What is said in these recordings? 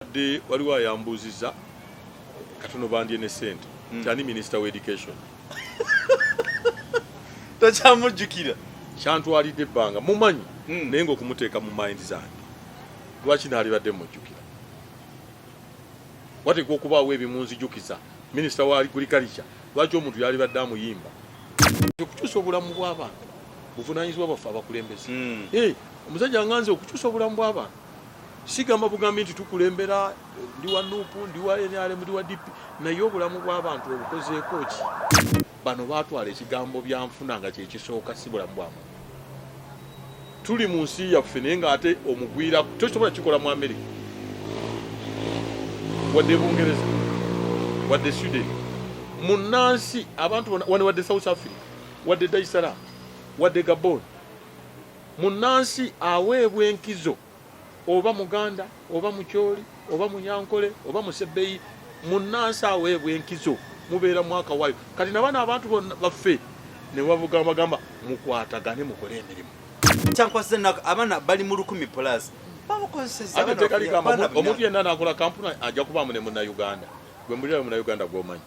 Mbadde waliwo ayambuuziza katono bandye ne sente kyani minister wa education. Tokyamujjukira? Kyantwalidde ebbanga mumanyi naye nga okumuteeka mu mind zange lwaki naalibadde mujjukira, wateekwa okubaawo ebimunzijukiza. Minisita wa agriculture, lwaki omuntu yalibadde amuyimba? Okukyusa obulamu bw'abantu buvunaanyizibwa bwaffe abakulembeze. Omusajja nga nze, okukyusa obulamu bw'abantu sigamba bugambi nti tukulembera, ndi wa NUP, ndi wa NRM, ndi wa DP, naye obulamu bw'abantu obukozeeko ki? Bano baatwala ekigambo byanfuna nga kyekisooka, si bulamu bwa muntu. Tuli mu nsi yaffe, naye ng'ate omugwira tosobola kikola mu America, wadde Bungereza, wadde Sweden. Munnansi abantu bonna wano, wadde South Africa, wadde Dar es Salaam, wadde Gabon, munnansi aweebwa enkizo, oba Muganda, oba Mukyoli, oba Munyankole, oba Musebbeyi, munnansi aweebwa enkizo, mubeera mwaka waayo. Kati nabano abantu bonna baffe ne bavuga bagamba mukwatagane mukole emirimu. Kyankwasiza ennaku, abaana bali mu 1000 plus babakozeseza. Ate etteeka ligamba omuntu yenna anakola kampuni ajja kubaamu ne Munnayuganda. Gwe mbulirayo Munnayuganda gw'omanyi.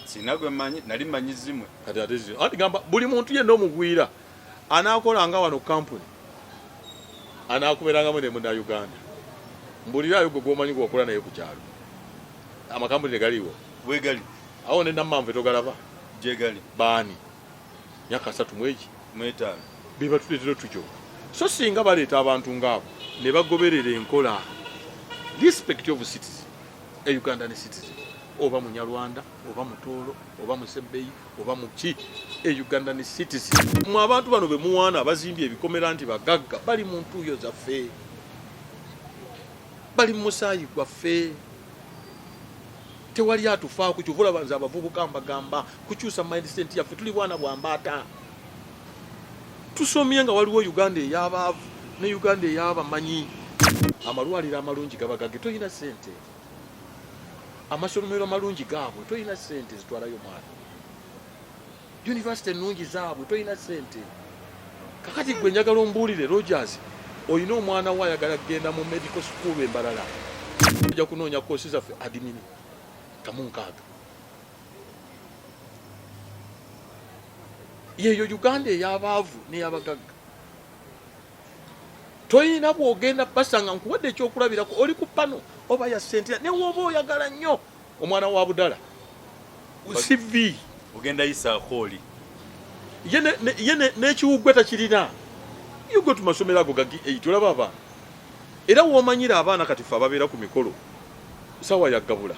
Sina gwe mmanyi, nali mmanyi zimwe. Kati ate anti gamba buli muntu yenna omugwira anaakolanga wano kampuni anaakubeerangamu ne Munnayuganda. Mbulirayo gwe gwomanyi gwewakola naye ku kyalo, amakampuni tegaliiwo? Wegali. Awo ne Nammanve togalaba? Gyegali. Baani myaka 30 mwegi 5. Bebatuleetera otujoga. So singa baleeta abantu ngaabo ne bagoberera enkola, respect of citizen, a Ugandan citizen, oba Munyarwanda, oba Mutoolo, oba Musebbeyi, oba muki, a Ugandan citizen. Mwe abantu bano bemuwaana abazimbye ebikomera nti bagagga, bali mu ntuuyo zaffe, bali mu musaayi gwaffe, tewali atufaako. Kyova olaba nze abavubuka mbagamba kukyusa mindset yaffe. Tuli bwana bwa mbaata, tusomye nga waliwo Uganda ey'abaavu ne Uganda ey'abamanyi. Amalwaliro amalungi gabagage, tolina sente. Amasomero amalungi gaabwe, tolina sente zitwalayo mwana. Yunivasite ennungi zaabwe, tolina sente. Kakati gwe njagala ombuulire, Rogers, olina omwana wo ayagala kugenda mu medical school embalala, ojja kunoonya koosi zaffe admin kamu nkaaga. Yeyo Uganda ey'abaavu n'eyabagagga. Toyina bwogenda basanga. Nkuwadde ekyokulabirako, oli ku pano oba ya sente, newoba oyagala nnyo omwana wa budala CV. Ogenda yisaako oli. Ye n'ekiwuggwe takirina. You go to masomero ago ga G8, olaba abaana, era womanyira abaana. Kati fe ababeera ku mikolo, sawa yagabula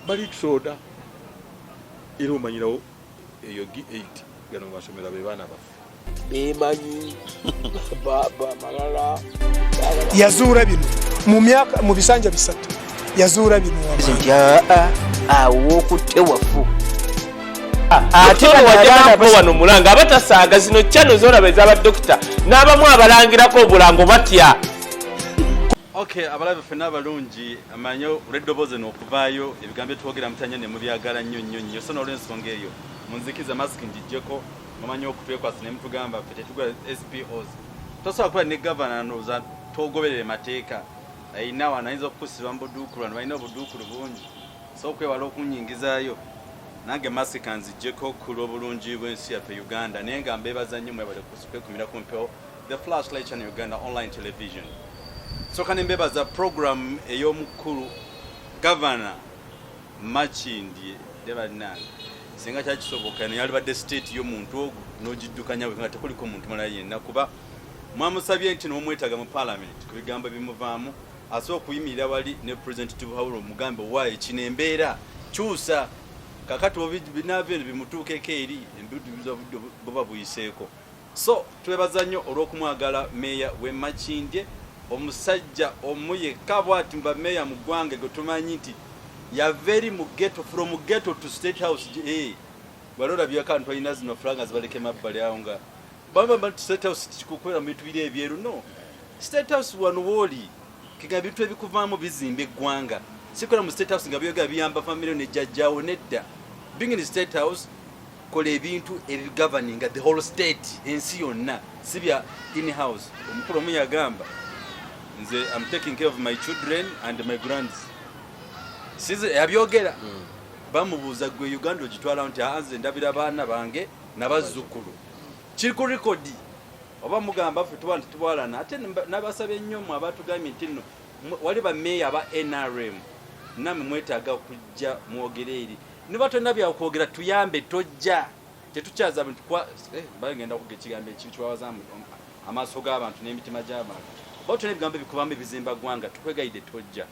bali soda, era omanyirawo eyo G8, gano masomero abe baana baffe. Bemanyi malala. Yazuula bino mu myaka mu bisanja 3, yazuula bino. Nti aa, awo wokutte wafu. Ate wajja wano mulanga abatasaaga zino channel zolaba ez'abadokita n'abamu abalangirako obulango batya. Okay, abalabe ffenna abalungi, amanyi olw'eddoboozi eno okuvaayo, ebigambo byetwogera mutanya ne mubyagala nnyo nnyo nnyo. So n'olw'ensonga eyo munzikiza masiki ngiggyeko. Mumanyi okutwekwasa ne mutugamba ffe tetugula SPOs. Tosobola kuba ne gavana ndowooza togoberere mateeka. Ayina wano ayinza okukusiba mu buduukulu, wano balina obuduukulu bungi, so okwewala okunyingizaayo nange masiki kanziggyeko ku lw'obulungi bw'ensi yaffe Uganda. Naye nga mbeebaza nnyo, mwebale kwekumira ku mpewo, The Flashlight Channel Uganda online television. Soka ne mbebaza program ey'omukulu Gavana Makindye. Bannange, singa kyakisoboka eno yalibadde state y'omuntu ogwo n'ogiddukanya nga tekuliko muntu mulala yenna, kuba mwamusabye nti nomwetaaga mu parliament ku bigambo ebimuvaamu, asobola okuyimirira wali ne President Tibuhaburwa omugambe owaaye kino embeera kyusa. Kakati binaava eno bimutuukeko eri embudubiza obudde buba buyiseeko. So twebaza nnyo olw'okumwagala meeya w'e Makindye, omusajja omu yekka bw'ati mu bameeya mu ggwanga gwe tumanyi nti yava eri mu ghetto, from ghetto to State House. Wali olabyeko abantu balina zino flag zibaleka emabbali awo nga bamba nti State House kikukwera mu bintu biri ebyeru? No, State House wano wooli kiga ebintu ebikuvaamu bizimba eggwanga. Sikola mu State House nga byogera biyamba famire ne jjajjaawo, nedda. Being in State House, kola ebintu ebigoverninga the whole state, ensi yonna, si bya in house. Omukulu omu yagamba Nze am taking care of my children and my grands. Size yabyogera. Bamubuuza gwe Uganda ogitwala nti ah, nze ndabira baana bange nabazzukulu. Kiri ku rekodi. Oba mugamba ffe tuba nti tubwalana ate nabasabye nnyo mwe abatugambye nti nno wali bameeya aba NRM namwe mwetaaga kujja mwogere eri niba tolina byakwogera tuyambe tojja tetukyaza bintu kwa eh, mbaye ngenda kuga ekigambo ekibi kiwawaza amaaso g'abantu n'emitima gy'abantu oba tulina ebigambo ebikubamu ebizimba ggwanga tukwegayidde tojja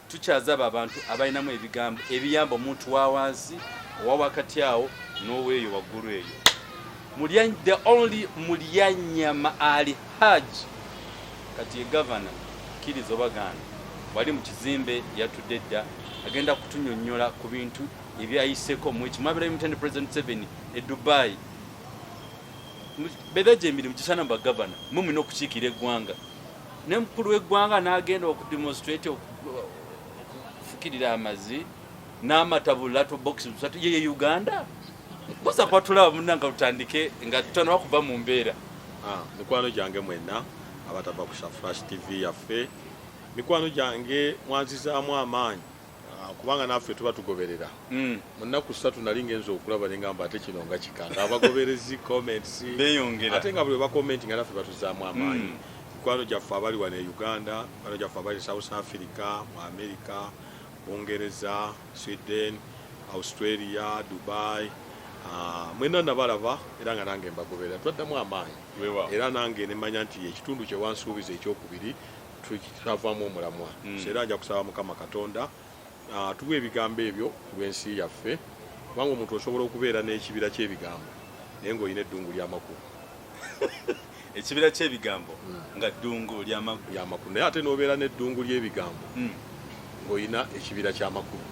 tukyaza abo abantu abalinamu ebigambo ebiyamba omuntu wa wansi owa wakati awo n'oweeyo waggulu eyo mulya the only mulyanyama ali hajj kati ye gavana kkiriza oba gaana wali mu kizimbe yatudde dda agenda kutunyonnyola ku bintu ebyayiseko mweki mwabira mutende president Museveni e Dubai beera gye emirimu gisaana mu bagavana mwe mulina okukiikira eggwanga ne mukulu w'eggwanga n'agenda okudemonstrate okufukirira amazi n'amatabula to box busatu yeye Uganda kusa kwatulaba munna nga tutandike nga tutanaba kuva mu mbeera. Ah, mikwano gyange mwenna abatava ku Flash TV yaffe, mikwano gyange mwanzizaamu amaanyi ah, kubanga naffe tuba tugoberera mm. Mu nnaku ssatu nali ngenza okulaba ne ngamba ate kino nga kika nga abagoberezi comments beyongera ate nga buli bakomenti nga naffe batuzaamu amaanyi mm. Mikwano gyaffe abali wano e Uganda, mikwano gyaffe abali South Africa, mu America, Bungereza, Sweden, Australia, Dubai, uh, mwena nabalaba era nga nange mbagoberera twaddamu amaanyi era nange nemanya nti ekitundu kye wansuubiza ekyokubiri twavaamu omulamwa mm. Era nja kusaba Mukama Katonda uh, tuwe ebigambo ebyo ku lw'ensi yaffe kubanga omuntu osobola okubeera n'ekibira ky'ebigambo naye ng'olina eddungu ly'amakulu ekibira ky'ebigambo mm. nga ddungu ly'amakulu naye ate n'obeera n'eddungu ly'ebigambo mm. ng'olina ekibira ky'amakulu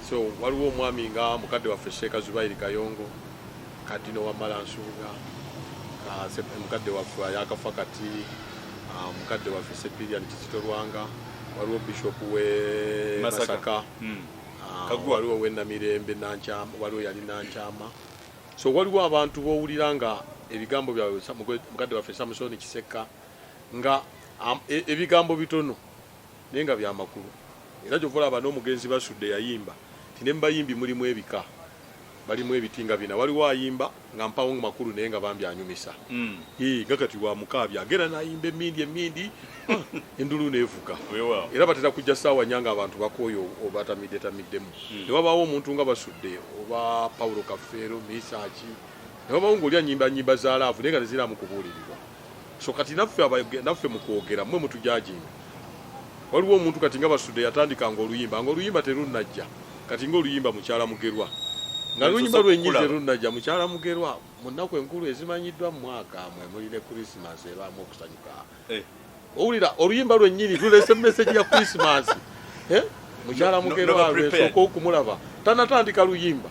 so waliwo omwami nga mukadde waffe Sheeka Zubairi Kayongo Kadino Wamala Nsubuga mukadde waffe ayakafa kati mukadde waffe Sepirian Kizito Lwanga waliwo bishop we Masaka mm. Waliwo we Namirembe Nankyama waliwo yali Nankyama so waliwo abantu bowulira nga ebigambo byabwe mukadde waffe Samson Kisekka nga ebigambo bitono naye nga byamakulu era kyova olaba n'omugenzi Basudde yayimba nti ne mubayimbi mulimu ebika balimu ebiti nga bina waliwo ayimba nga mpawo makulu naye nga bambi anyumisa mm. nga kati wamukaabya agenda nayimba emindi emindi ah, endulu nevuga era batera kujja saawa nya nga abantu bakooyo obatamidde tamiddemu mm. ne wabaawo omuntu nga Basudde oba Paulo Kafeero Misaaki ne wabaawo ng'oli anyimba nyimba za laavu naye nga teziraamu kubuulirirwa so kati naffe naffe mu kwogera mmwe mutujajinga waliwo omuntu kati nga Basudde yatandikanga oluyimba nga oluyimba terunnajja kati nga oluyimba mukyala Mugerwa nga luyimba lwennyini terunnajja mukyala Mugerwa mu nnaku enkulu ezimanyiddwa mu mwaka mwe muli ne Christmas ebaamu okusanyuka eh. Owulira oluyimba lwennyini lulese message ya Christmas eh? Mukyala Mugerwa lwesooka okumulaba tanatandika luyimba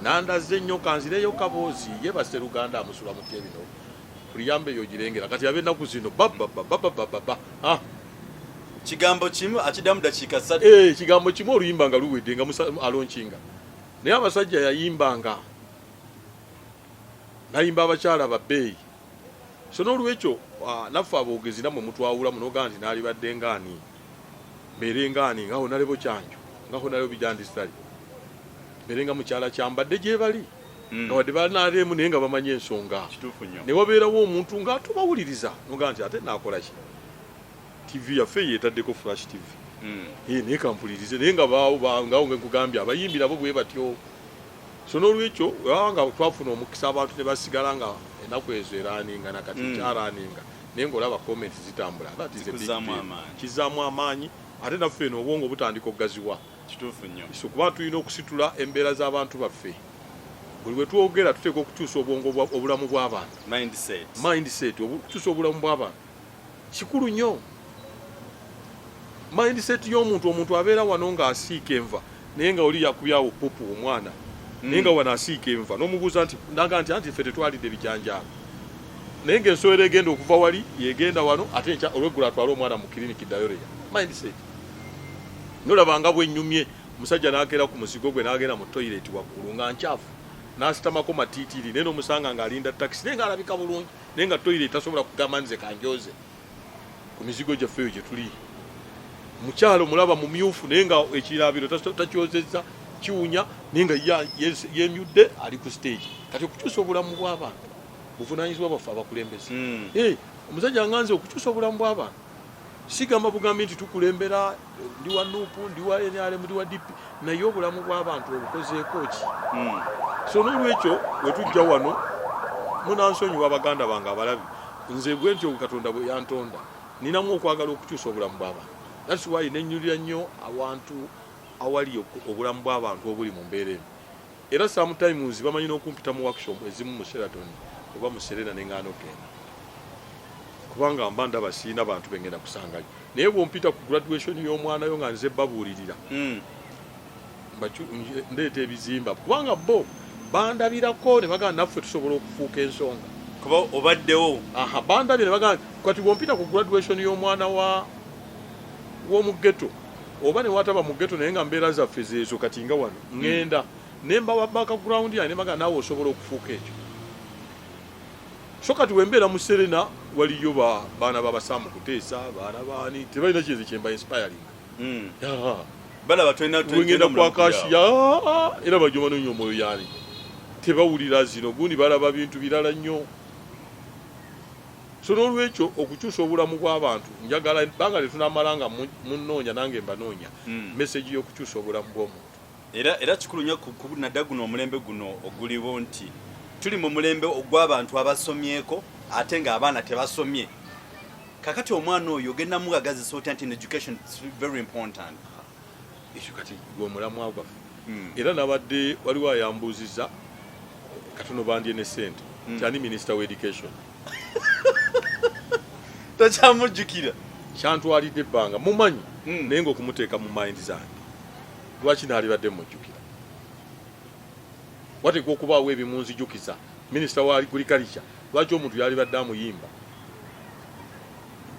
nandaze nnyo kanzireyo kaboozi ye baseruganda amusula mutya ebino kuliyamba eyo ogirengera kati ab'ennaku zino bababababababa ah. Kigambo kimu akiddamu dakiika ssatu eh, kigambo kimu oluyimba nga luwedde nga alonkinga naye abasajja yayimbanga nayimba abakyala babbeeyi so n'olwekyo ah, naffe aboogezi namwe mutwawulamu nogamba nti naalibadde ngaani mbeere ngaani nga honalebo Kyanjo nga honalebo Bijandisitali mbeere nga mukyala Kyambadde gyebali mm. nga wadde banaleemu naye nga bamanyi ensonga ne wabeerawo omuntu nga tubawuliriza nogamba nti ate naakola ki TV yaffe yetaddeko Flash TV mm. eh, naye kampulirize naye nga baawo ngawo nga nkugambye abayimbi nabo bwe batyo so n'olwekyo nga twafuna omukisa abantu ne basigala nga ennaku ezo eraninga nakati mm. kyaraninga naye ng'olaba comment zitambula that is a big deal kizaamu amaanyi ate naffe eno obwongo butandika okugaziwa kituufu nnyo so kuba tulina okusitula embeera z'abantu baffe buli bwe twogera tuteeka okukyusa obwongo obulamu bw'abantu mindset mindset okukyusa obulamu bw'abantu kikulu nnyo mindset y'omuntu omuntu abeera wano ng'asiika enva naye nga oli yakubyawo pupu omwana mm. naye nga wano asiika enva n'omubuuza nti naga nti anti ffe tetwalidde bijanjaalo naye ng'ensowera egenda okuva wali yegenda wano ate enkya olweggulo atwale omwana mu kiriniki dayoreya mindset nolaba nga bwenyumye omusajja n'akeera ku muzigo gwe n'agenda mu toyireti waggulu nga nkyafu. N'asitamako matiitiri naye n'omusanga ng'alinda takisi naye ng'alabika bulungi naye nga toilet tasobola kugamba nze kanjoze ku mizigo gyaffe eyo gye tuli. Mukyalo mulaba mumyufu naye nga ekirabiro takyozezza kiwunya naye nga yemyudde ali ku stage. Kati okukyusa obulamu bw'abantu buvunaanyizibwa bwaffe abakulembeze. Omusajja nga nze okukyusa obulamu bw'abantu sigamba bugambi nti tukulembera, ndi wa NUP, ndi wa NRM, ndi wa DP, naye obulamu bw'abantu obukozeeko ki? So n'olwekyo wetujja wano munansonyiwa baganda bange abalabi, nze bwe ntyo Katonda bwe yantonda, ninamu okwagala okukyusa obulamu bw'abantu. That's why nenyulira nnyo awantu awali obulamu bw'abantu obuli mu mbeera eno. Era sometimes bamanyi n'okumpita mu workshop ezimu mu Sheraton oba mu Serena ne ŋŋaana okugenda kubanga mba ndaba sirina bantu be ŋŋenda kusangayo. Naye bw'ompita ku graduation y'omwana yo nga nze babuulirira, ndeeta ebizimba kubanga bo bandabirako ne bagamba naffe tusobola okufuuka ensonga. Kuba obaddewo. Aha, bandabye ne bagamba kati bw'ompita ku graduation y'omwana wa w'omu ghetto oba ne wataba mu ghetto naye nga mbeera zaffe zeezo kati nga wano ŋŋenda ne mbawa background yange ne bagamba naawe osobola okufuuka ekyo. So kati wembeera mu Serena waliyo baana b'abasaamu kuteesa, baana baani tebalina kintu kye mba inspiring. Balaba tolina wengenda kwa Kashiya era bajja banoonya omwoyo yaani tebawulira zino gundi balaba bintu birala nnyo. So n'olwekyo okukyusa obulamu bw'abantu njagala ebbanga lye tunamala nga munnoonya nange mbanoonya message y'okukyusa obulamu bw'omuntu. Era kikulu nnyo naddala guno omulembe guno oguliwo nti tuli mu mulembe ogw'abantu abasomyeko ate ng'abaana tebasomye. Kakati omwana oyo ogenda mugagazisa otya nti education is very important? Ekyo kati gwe omulamwa gwaffe. Era nabadde waliwo ayambuuzizza katono bandye ne ssente nti ani minisita wa education? Tokyamujjukira? Kyantwalidde ebbanga mumanyi naye ng'okumuteeka mu mind zange lwaki naalibadde mmujjukira? Wateekwa okubaawo ebimunzijukiza. Minisita wa agriculture lwaki omuntu yalibadde amuyimba?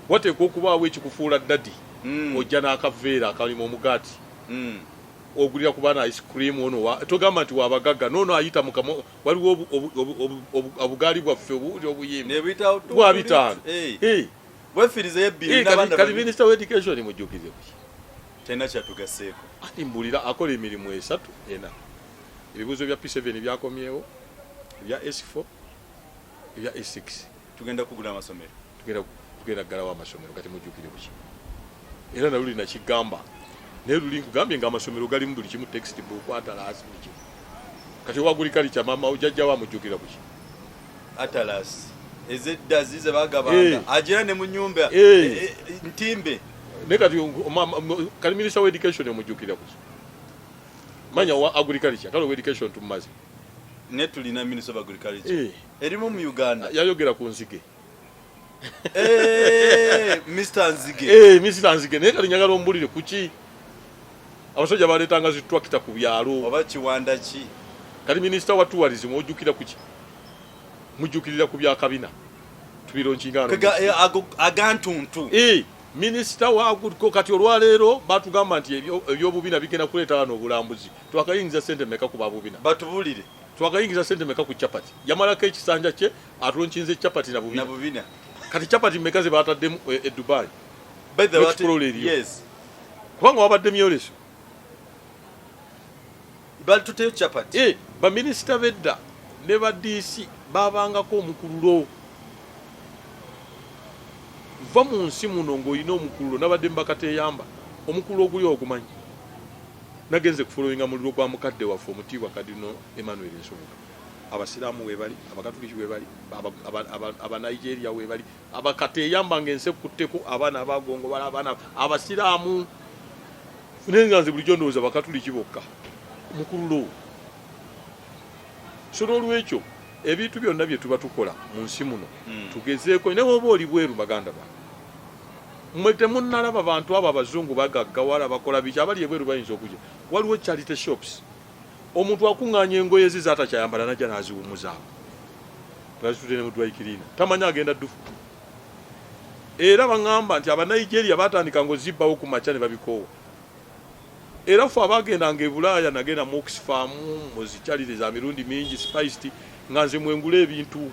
Wateekwa okubaawo ekikufuula ddadi. Ojja n'akaveera akalimu omugaati. Ogulira ku baana ice cream ono togamba nti wabagagga noono ayita mu kamo waliwo obugaali bwaffe obuli obuyimba bwa bitaano. Kati minisita wa education mujjukize kuki? Talina kyatugaseeko. Ati mbulira akola emirimu 3 4. Ebibuuzo bya P7 byakomyewo, ebya S4, ebya S6. Tugenda kugula amasomero. Tugenda kuggalawo amasomero kati mujjukire buki? Era naluli nakigamba naye luli nkugambye nga amasomero galimu buli kimu, text book, atlas, buli kimu. Kati owa agriculture mama jjajja wa mujjukira buki? Atlas ezedda zize bagabanga agira ne mu nyumba ntimbe. Ne kati kali minister wa education omujjukira kuki? Manya wa agriculture, kale wa education tumumaze. Ne tulina minister of agriculture. Erimu mu Uganda. Yayogera ku nzige. Mr. Nzige. Mr. Nzige naye kali njagala ombulire kuki? Abasajja baleetanga zi tractor ku byalo. Oba kiwanda ki? Kali minister wa tourism ojjukira kuki? Mujjukirira ku bya kabina. Tubironkinga ano. Agantuntu. Minisita wa Agriculture kati olwaleero batugamba nti ebyobubina bigenda kuleeta wano obulambuzi. Twakayingiza ssente mmeka ku babubina? Batubulire. Twakayingiza ssente mmeka ku chapati? Yamalako ekisanja kye atulonkinze chapati na bubina. Na bubina. Kati chapati mmeka ze bataddemu e Dubai? By the way, Explore eriyo. Yes. Kubanga wabadde myoleso. Batuteyo chapati. Baminisita b'edda ne ba DC babangako omukululo. Va mu nsi muno ng'olina omukululo. Nabadde mu bakateyamba. Omukululo oguli ogumanyi. Nagenze kufollowinga muliro gwa mukadde waffe omutiibwa Kadino Emmanuel Nsubuga. Abasiraamu weebali, Abakatuliki weebali, Abanigeria weebali, abakateyamba ng'ensi ekutteko abaana abagongobala, abaana abasiraamu. Naye nga nze bulijjo ndowooza Bakatuliki bokka. Mukululo. So n'olwekyo ebintu byonna bye tuba tukola mu nsi muno tugezeeko, ne bw'oba oli bweru baganda bange. Mmwe temunnalaba bantu abo abazungu bagaggawala bakola biki, abali ebweru bayinza okujja. Waliwo charity shops. Omuntu akuŋŋaanya engoye ze z'atakyayambala n'ajja n'aziwummuzaako. Ng'azitudde ne mu dry cleaner. Tamanyi agenda ddufu. Era baŋŋamba nti Abanigeria baatandika ng'ozibbawo ku makya ne babikoowa. Era ffe abagendanga e Bulaaya, nagenda mu Oxfam, mu zi charity za mirundi mingi, Spiced, nga nze mwengula ebintu.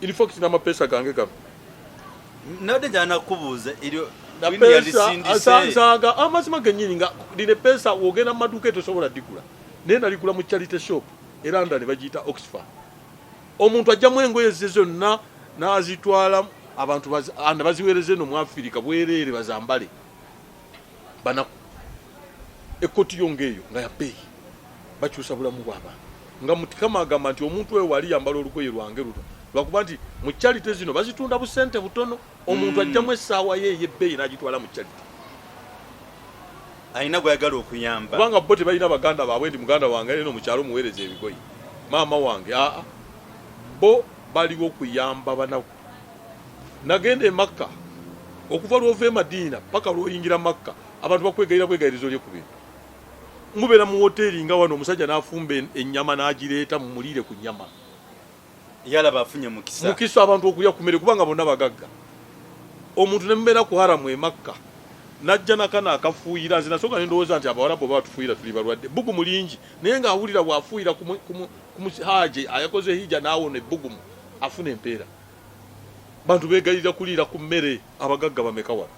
In fact n'amapeesa gange gano. Nabadde njagala nakubuuza eryo Na Winnie peesa, yalisindise. nsaaga amazima gennyini nga lino eppeesa w'ogenda mu maduuka etosobola digula. Naye naligula mu charity shop e London bagiyita Oxfam. Omuntu ajjamu engoye ze zonna n'azitwala abantu baziweereza eno mu Afirika bwereere bazambale. Banaku. Ekkoti yo ng'eyo nga ya bbeeyi. Bakyusa bulamu bw'abantu. Nga Mukama agamba nti omuntu oyo wali yambala olugoye lwange luno. Lwakuba nti mu charity zino bazitunda busente butono. Omuntu ajjamu essaawa ye ey'ebbeeyi n'agitwala mu charity. Alina gw'ayagala okuyamba. Kubanga bo tebalina baganda baabwe nti muganda wange ali eno mu kyalo muweereza ebigoye. Maama wange aa. Bo baliwo kuyamba banaku. Nagenda e Makka, okuva lw'ova e Madiina paka lw'oyingira Makka, abantu bakwegayirira bwegayirizi olye ku bintu. Mubeera mu woteeri nga wano omusajja n'afumba ennyama n'agireeta mumuliire ku nnyama. Yalaba afunye mukisa. Mukisa abantu okulya ku mmere kubanga bonna bagagga. Omuntu ne mubeera ku haramu e Makka n'ajja na kano akafuuyira, nze nasooka ne ndowooza nti Abawarabu oba batufuuyira tuli balwadde. Bbugumu lingi naye ng'awulira bw'afuuyira ku muhaaji ayakoze hijja n'awona ebbugumu afuna empeera. Bantu beegayirira kuliira ku mmere, abagagga bameka wano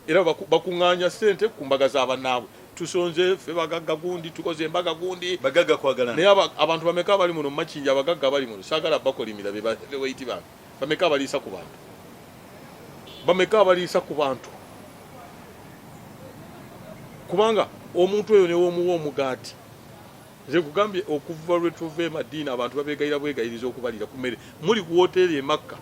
era bakuŋŋaanya ssente ku mbaga za bannaabwe. Tusonze ffe bagagga gundi, tukoze embaga gundi. Bagagga kwagalana. Naye abantu bameka abali muno mu Makindye, abagagga abali muno, saagala bakolimira be baheavyweight bange. Bameka abaliisa ku bantu? Bameka abaliisa ku bantu? Kubanga omuntu oyo ne w'omuwa omugaati. Nze nkugambye okuva lwe tuva e Madiina abantu babegayira bwegayirizi okubalira ku mmere. Muli ku woteeri e Makka.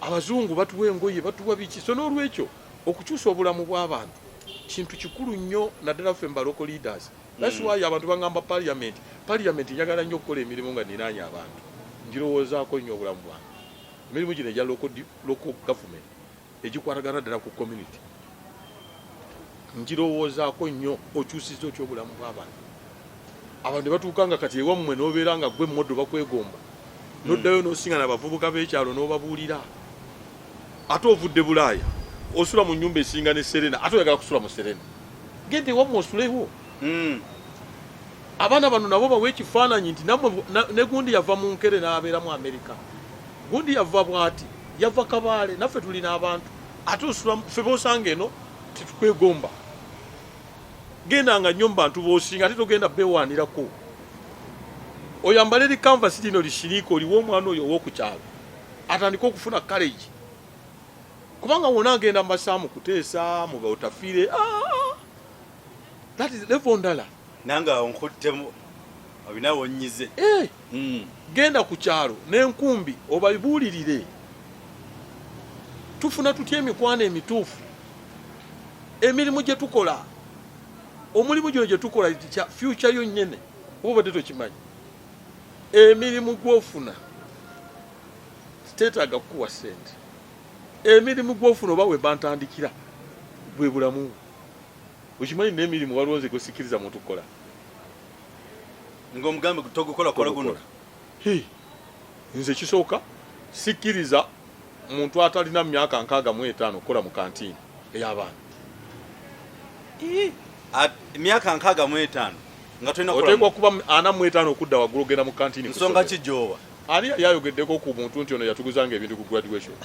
Abazungu batuwa engoye, batuwa biki. So n'olwekyo okukyusa obulamu bw'abantu kintu kikulu nnyo naddala ffe mu ba local leaders. That's why abantu bangamba parliament. Parliament njagala nnyo okukola emirimu nga ninaanye abantu. Ngirowoozaako nnyo obulamu bwange. Emirimu gino egya local government egikwatagana ddala ku community ngirowoozaako nnyo. Okyusizza otya obulamu bw'abantu? Abantu ne batuuka nga kati ewammwe n'obeera nga ggwe moddo bakwegomba. N'oddayo n'osingana abavubuka b'ekyalo n'obabuulira. Ate ovudde Bulaaya, osula mu nnyumba esinga ne Serena, ate oyagala kusula mu Serena. Genda ewammwe osulewo. Abaana bano nabo bawe ekifaananyi nti nammwe ne gundi yava mu Nkere n'abeera mu Amerika. Gundi yava bw'ati, yava Kabaale, naffe tulina abantu. Ate osula, ffe b'osanga eno tetukwegomba. Gendanga nnyo mu bantu b'osinga ate togenda beewaanirako. Oyambale li canvas lino lisiriike oliwe omwana oyo ow'oku kyalo atandike okufuna courage. Kubanga wona agenda mu basaamu kuteesa, mu baotafiire, that is level ndala. Nange awo nkuttemu olina wonnyize. Genda ku kyalo n'enkumbi obabuulirire. Tufuna tutya emikwano emituufu? Emirimu gye tukola, omulimu gino gye tukola kya future yo nnyene, oba obadde tokimanyi. Emirimu gw'ofuna teetaaga kukuwa ssente. Emirimu gw'ofuna oba we mba ntandikira bwe bulamu. Okimanyi n'emirimu waliwo nze gwe sikkiriza muntu kukola. Ng'omugambe togukola, kola guno. Hii. Nze kisooka sikkiriza muntu atalina myaka 65 okukola mu kantiini ey'abaana. Emyaka 65 nga tolina kukola Oteekwa kuba 45 okudda waggulu ogenda mu kantiini ku Nsonga ssomero. ki gy'owa? Ani yali ayogeddeko ku muntu nti ono yatuguzanga ebintu ku graduation?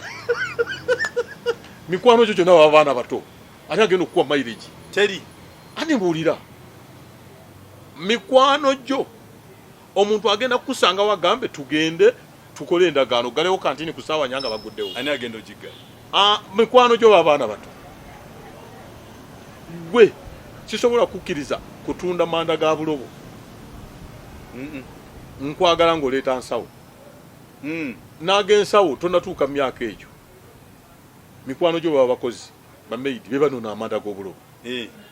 Mikwano gyo gyonna baba baana bato. Ani agenda okukuwa mileage? Teri. Ani mbuulira? Mikwano gyo omuntu agenda kukusanga wagambe tugende tukole endagaano oggalewo kantini ku ssaawa nnya nga baguddewo. Ani agenda ogiggala? Mikwano gyo baba baana bato. Ggwe sisobola kukkiriza kutunda manda ga bulobo. Nkwagala ng'oleeta nsawo. N'ag'ensawo tonnatuuka mu myaka egyo. Mikwano gyo baba bakozi ba maid be banona amanda g'obulobo.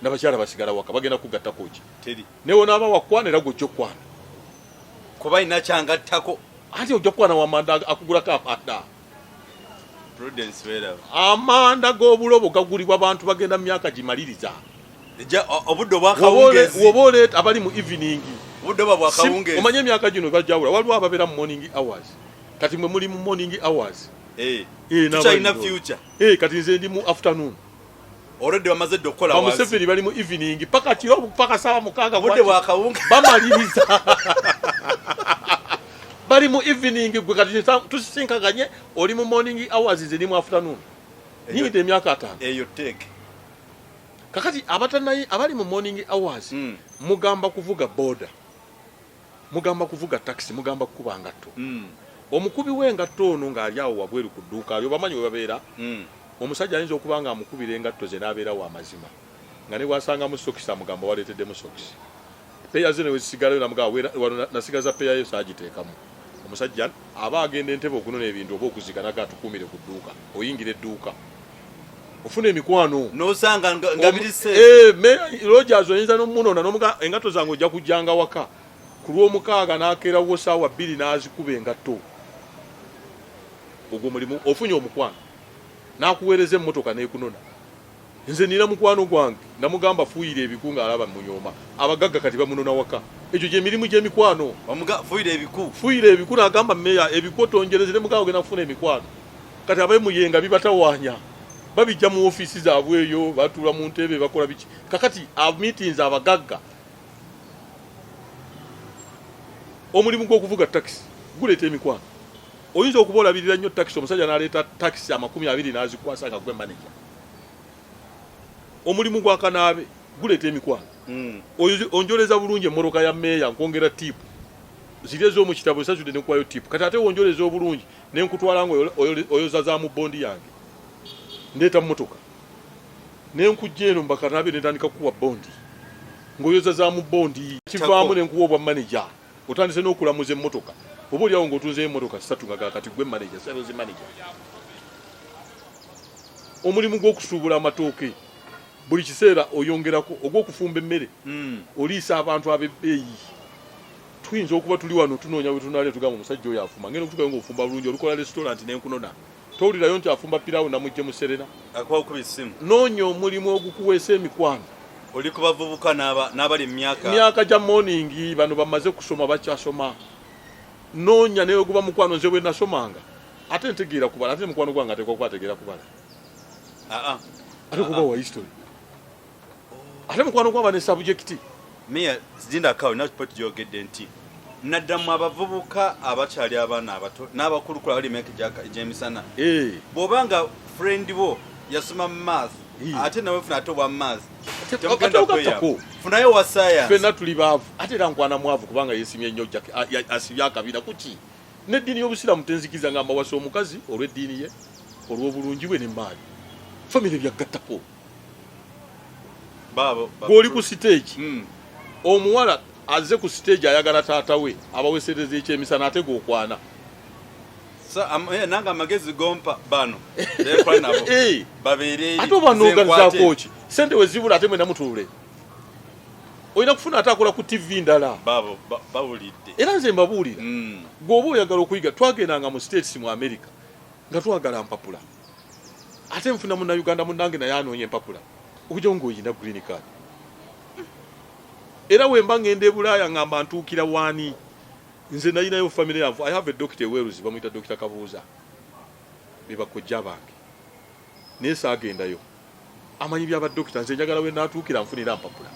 N'abakyala basigala waka bagenda kugattako ki? Teri. Ne w'onaaba wakwana era gw'ojja okukwana. Kuba alina kyangattako. Anti ojja kukwana w'amanda akugulako amanda. Prudence weeraba. Amanda g'obulobo gagulibwa bantu bagenda mu myaka gimaliriza. Obudde obwakawungeezi. Woba oleeta abali mu evening. Obudde oba bwakawungeezi. Omanye emyaka gino bajawula waliwo ababeera mu morning hours. Kati mwe muli mu morning hours. Tukyalina future. Kati nze ndi mu afternoon. Already bamaze dda okukola wansi. Bamuseveni bali mu evening paka kiro paka sawa 6. Obudde bwa kawunga. Bamaliriza. Bali mu evening gwe kati tusisinkaganye oli mu morning hours ze ni mu afternoon. Nyingidde emyaka 5. Eyo take. Kakati abatanayi abali mu morning hours mugamba kuvuga boda. Mugamba kuvuga taxi, mugamba kukuba ngatto. Omukubi w'engatto ono ng'ali awo wabweru ku dduuka lyo bamanyi we babeera. Omusajja ayinza okuba nga amukubira engatto ze n'abeera wa mazima nga ne bw'asangamu sokisi amugamba waleeteddemu sokisi. Peya ze ne we zisigalayo n'amugamba wano nasigaza peya yo saagiteekamu. Omusajja aba agenda Entebbe okunona ebintu oba okuzika n'agamba tukuumire ku dduuka. Oyingira edduuka ofuna emikwano. N'osanga nga biri safe. Rogers oyinza n'omunona n'omugamba engatto zange ojja kujjanga waka. Ku Lwomukaaga n'akeerawo ssaawa 2 n'azikuba engatto. Ogwo mulimu ofunye omukwano n'akuweereza emmotoka n'ekunona. Nze nina mukwano gwange namugamba fuuyira ebiku ng'alaba munyooma. Abagagga kati bamunona waka. Egyo gye mirimu gy'emikwano. Fuuyira ebiku. Fuuyira ebiku n'agamba mmeeya ebiku otonjereze ne mugamba ogenda kufuna emikwano. Kati ab'e Muyenga bibatawaanya. Babijja mu ofiisi zaabwe eyo batuula mu ntebe bakola biki. Kakati meetings abagagga. Omulimu gw'okuvuga takisi guleeta emikwano. Oyinza okuba olabirira nnyo takisi omusajja n'aleeta takisi 20 n'azikwasa nga gwe manager. Omulimu gwa kanaabe guleeta emikwano. Onjoleza bulungi emmotoka ya meeya nkwongera tiipu. Ziri ez'omu kitabo nsasudde ne nkuwayo tiipu. Kati ate wonjoleza obulungi ne nkutwala nga oyoza za mu bondi yange. Ndeeta mmotoka. Ne nkujja eno mu bakanaabe ne ntandika kukuwa bondi. Ng'oyoza za mu bondi. Kivaamu ne nkuwa obwa manager. Otandise n'okulamuza emmotoka. Oba oli awo ng'otunzeeyo emmotoka 3 nga kati gwe manager, sales manager. Omulimu gw'okusuubula amatooke buli kiseera oyongerako ogw'okufumba emmere. Oliisa abantu ab'ebbeeyi. Tuyinza okuba tuli wano tunoonya we tunaalya tugamba omusajja oyo afumba. Ngenda okutuukayo ng'ofumba bulungi olukola restaurant ne nkunona. Towulirayo nti afumba piraawo namujje mu Serena. Akuba okuba essimu. Noonya omulimu ogukuweesa emikwano. Oli ku bavubuka n'abali mu myaka. Myaka gya morning bano bamaze kusoma bakyasoma. Noonya ne guba mukwano nze bwe nasomanga. Ate ntegeera kubala ate mukwano gwange ateekwa kuba ategeera kubala. Ate kuba wa history. Ate mukwano gwaba ne subject. Meya zinda kawo na point gyogedde nti naddamu abavubuka abakyali abaana abato n'abakulukulu abali emyaka egy'emisana. Bw'oba nga friend wo yasoma math ate nawe funa ate obwa math temugenda kweyamba. Funayo wa science. Ffenna tuli baavu ate era nkwana mwavu kubanga yeesimye nnyo asibye akabira kuki? N'eddiini y'Obusiraamu tenzikiriza ngamba wasa omukazi olw'eddiini ye, olw'obulungi bwe n'emmaali. Famire byaggattako. Gw'oli ku siteegi omuwala azze ku siteegi ayagala taata we abawesereza ekyemisana ate gw'okwana. Nange amagezi gompa bano bekola nabo babeere eri. Ate oba n'ogazaako ki? Ssente we zibula ate mwena mutuule. Olina kufuna ate akola ku TV ndala. Baabo bawulidde. Era nze mbabuulira. Gw'oba oyagala okuyiga twagendanga mu States mu America nga twagala mpapula. Ate nfuna munnayuganda munnange naye anoonya empapula okujjako ng'olina green card. Era wemba ngenda e Bulaaya ngamba ntuukira waani? Nze nalinayo family yange. I have a doctor e Wales bamuyita Dokita Kabuuza. Be bakojja bange. Naye saagendayo. Amanyi bya badokita nze njagala we naatuukira nfunira mpapula.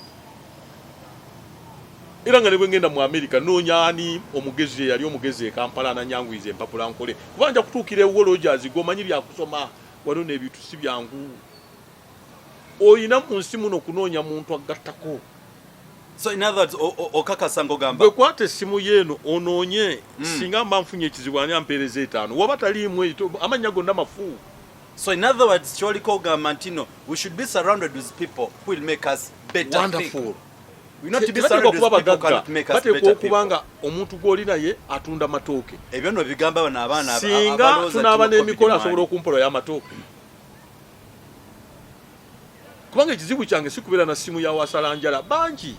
Era nga ne bwe ngenda mu Amerika nnoonya ani omugezi eyali omugezi e Kampala ananyanguyiza empapula nkole kuba nja kutuukira ewuwo Rogers gwe omanyi bya kusoma wano n'ebintu si byangu. Olina mu nsi muno kunoonya muntu agattako. So in other words, okakasa ng'ogamba. Gwe kwata essimu yo eno onoonye singa mba nfunye ekizibu ani ampeereza 5 waba taliimu eyo amannya gonna mafu. So in other words, kyoliko ogamba nti no, we should be surrounded with people who will make us better. Wonderful. We not to be surrounded with people who cannot make us bateekwa better okuba people. nga omuntu gw'oli naye atunda matooke. Ebyo nno bigamba bano abaana Singa tunaaba n'emikolo asobola okumpolayo amatooke. Kubanga ekizibu kyange si kubeera na ssimu ya wasalanjala bangi.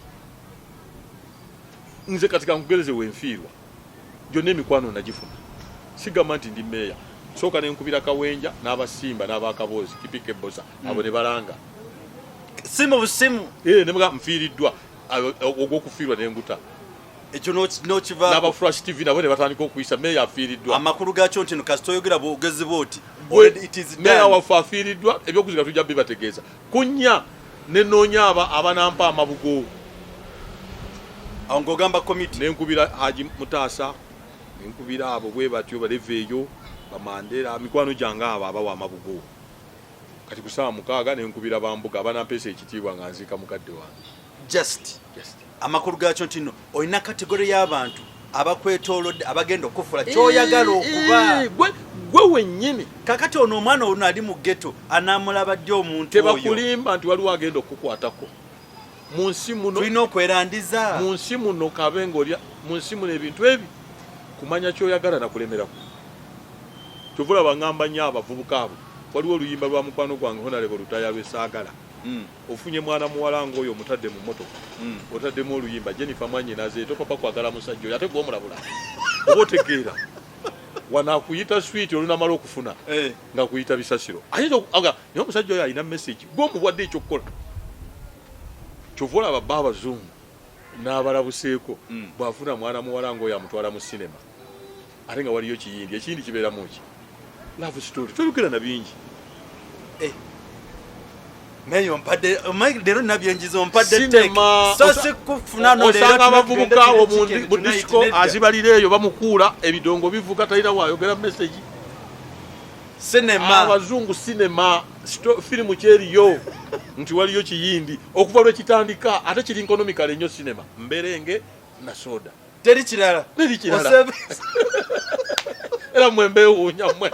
Nze kati kankugereze wenfiirwa gyonna emikwano nagifuna. Sigamba nti ndi meeya. Sooka ne nkubira Kawenja n'abasimba n'abakaboozi kipika ebbosa abo ne balanga. Simu busimu. Ne mugamba nfiiriddwa ogw'okufiirwa ne nguta. Ekyo n'okivaako. N'aba Flash TV nabo ne batandika okuyisa meeya afiiriddwa. Amakulu gaakyo nti no kasita oyogera bwogezi bwoti, already it is done. Meeya waffe afiiriddwa, ebyokuzika tujja bibategeeza. Ku nnya ne nnoonya aba abanampa amabugo. Awo ng'ogamba komiti. Ne nkubira Haji Mutaasa, ne nkubira abo bwe batyo baleva eyo, Bamandera, mikwano gyange abo abawa amabugo. Kati ku ssaawa 6 ne nkubira bambuga abanampeesa ekitiibwa nga nziika mukadde wange. Just. Just. Amakulu gaakyo nti no olina kategore y'abantu abakwetoolodde abagenda okufuula kyoyagala okuba. Gwe wennyini. Kakati ono omwana ono ali mu ghetto anaamulaba ddi omuntu oyo? Tebakulimba nti waliwo agenda okukukwatako mu nsi muno. Tulina okwerandiza. Mu nsi muno kabe ng'olya mu nsi muno ebintu ebi kumanya ky'oyagala na kulemerako. Kyova olaba ngamba nnyo abavubuka abo. Waliwo oluyimba lwa mukwano gwange Honorable Lutaaya lwe saagala. Ofunye mwana muwala ng'oyo omutadde mu mmotoka, otaddemu oluyimba Jennifer mwannyinaze topapa kwagala musajja oyo ate gwe omulabula oba otegeera. Wano akuyita swiiti olunamala okufuna nga akuyita bisasiro. Ayinza aga naye omusajja oyo alina message gwe omuwadde ekyokukola. Kyova olaba bba abazungu n'abalabuseeko bw'afuna mwana muwala ng'oyo amutwala mu sinema ate nga waliyo kiyindi. Ekiyindi kibeeramu ki? Love story. Toyogera na bingi. Meyo mpadde omanyi leero nabyenjiza ompadde take. So sikufuna no leero osanga abavubuka awo mu disco azibalira eyo bamukuula ebidongo bivuga talina waayogera message. Sinema. Abazungu sinema firimu kyeriyo nti waliyo kiyindi okuva lwe kitandika ate kiri economically nnyo sinema mberenge na soda. Teri kirala. Teri kirala. Era mwe mbewuunya mwe.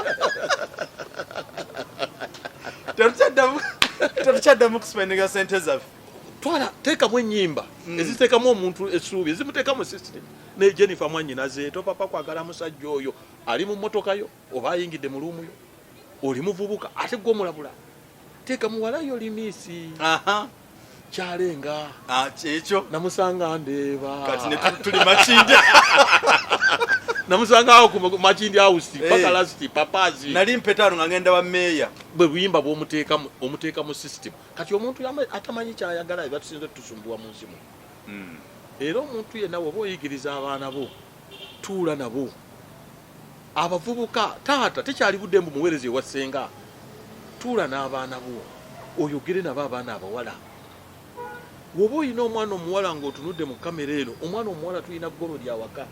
Tetukyaddamu kuspendinga sente zaffe. Twala teekamu ennyimba eziteekamu omuntu essuubi ezimuteekamu system. Ne Jennifer mwannyinaze topapa kwagala musajja oyo ali mu mmotoka yo oba ayingidde mu luumu yo. Oli muvubuka ate gwe omulabula. Teeka muwala yo limiisi. Kyalenga. Kyekyo. Namusanga ndeeba. Kati ne tuli Makindye. Namusanga awo ku Makindye House, paka last papazi. Nali mpetaano nga ngenda wa meeya. Bwe buyimba bw'omuteeka omuteeka mu system. Kati omuntu atamanyi ky'ayagala ebatusinze tusumbuwa mu nsi muno. Era omuntu yenna bw'oba oyigiriza abaana bo, tuula nabo. Abavubuka, taata tekyali budde mbu muweereze ewa ssenga. Tuula n'abaana bo, oyogere nabo abaana abawala. Bw'oba olina omwana omuwala ng'otunudde mu kamera eno, omwana omuwala tulina ggolodi awaka.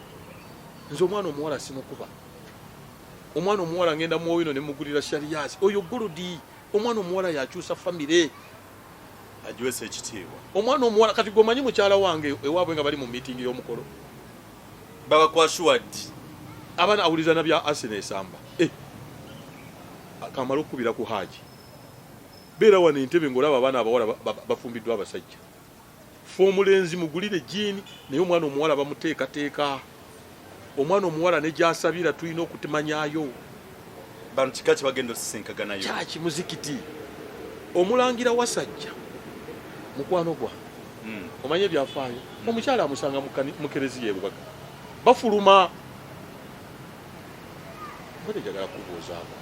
Nze omwana omuwala simukuba. Omwana omuwala ngenda mu Owino ne mugulira Sharias. Oyo ggolodi. Omwana omuwala y'akyusa famire. Agiweesa ekitiibwa. Omwana omuwala kati gwe omanyi mukyala wange ewaabwe nga bali mu meeting y'omukolo. Baba kwa assured. Abaana awuliza na bya Arsenal esamba. Kamala okukubira ku Haji. Beera wano entebe ng'olaba abaana abawala bafumbiddwa abasajja. Ffe omulenzi mugulire jean naye omwana omuwala bamuteekateeka. Omwana omuwala ne gy'asabira tulina okutemanyayo. Bano kika kye bagenda osisinkaganayo. Kyaki muzikiti. Omulangira Wasajja mukwano gwange. Omanyi ebyafaayo? Omukyala amusanga mu kereziya e Lubaga. Bafuluma. Mbadde njagala kukubuuzaako.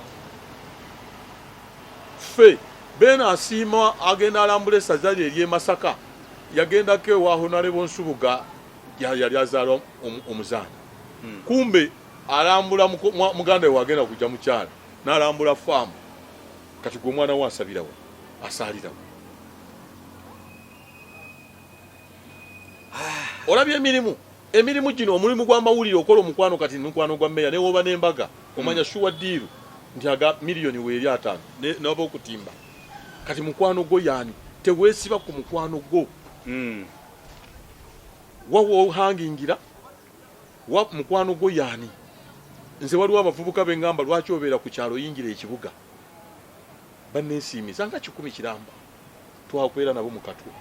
Ffe Beene asiima agenda alambula essaza lye ery'e Masaka. Yagendako ewa Honorable Nsubuga yali azaala omuzaana. Kumbe alambula muganda we wagenda kujja mukyala n'alambula faamu. Kati gwe omwana we asabira wa? Asaalira wa? Olabye emirimu? Emirimu gino, omulimu gw'amawulire okola omukwano kati mukwano gwa meeya ne w'oba n'embaga omanya sure deal nti aga miliyoni weeri 50 n'oba okutimba. Kati mukwano gwo y'ani? Teweesiba ku mukwano gwo. Wa w'ohangingira, wa mukwano gwo y'ani? Nze waliwo abavubuka be ŋŋamba lwaki obeera ku kyalo oyingira ekibuga? Banneesiimiza nga 100 kiramba twakwera nabo mu Katwe.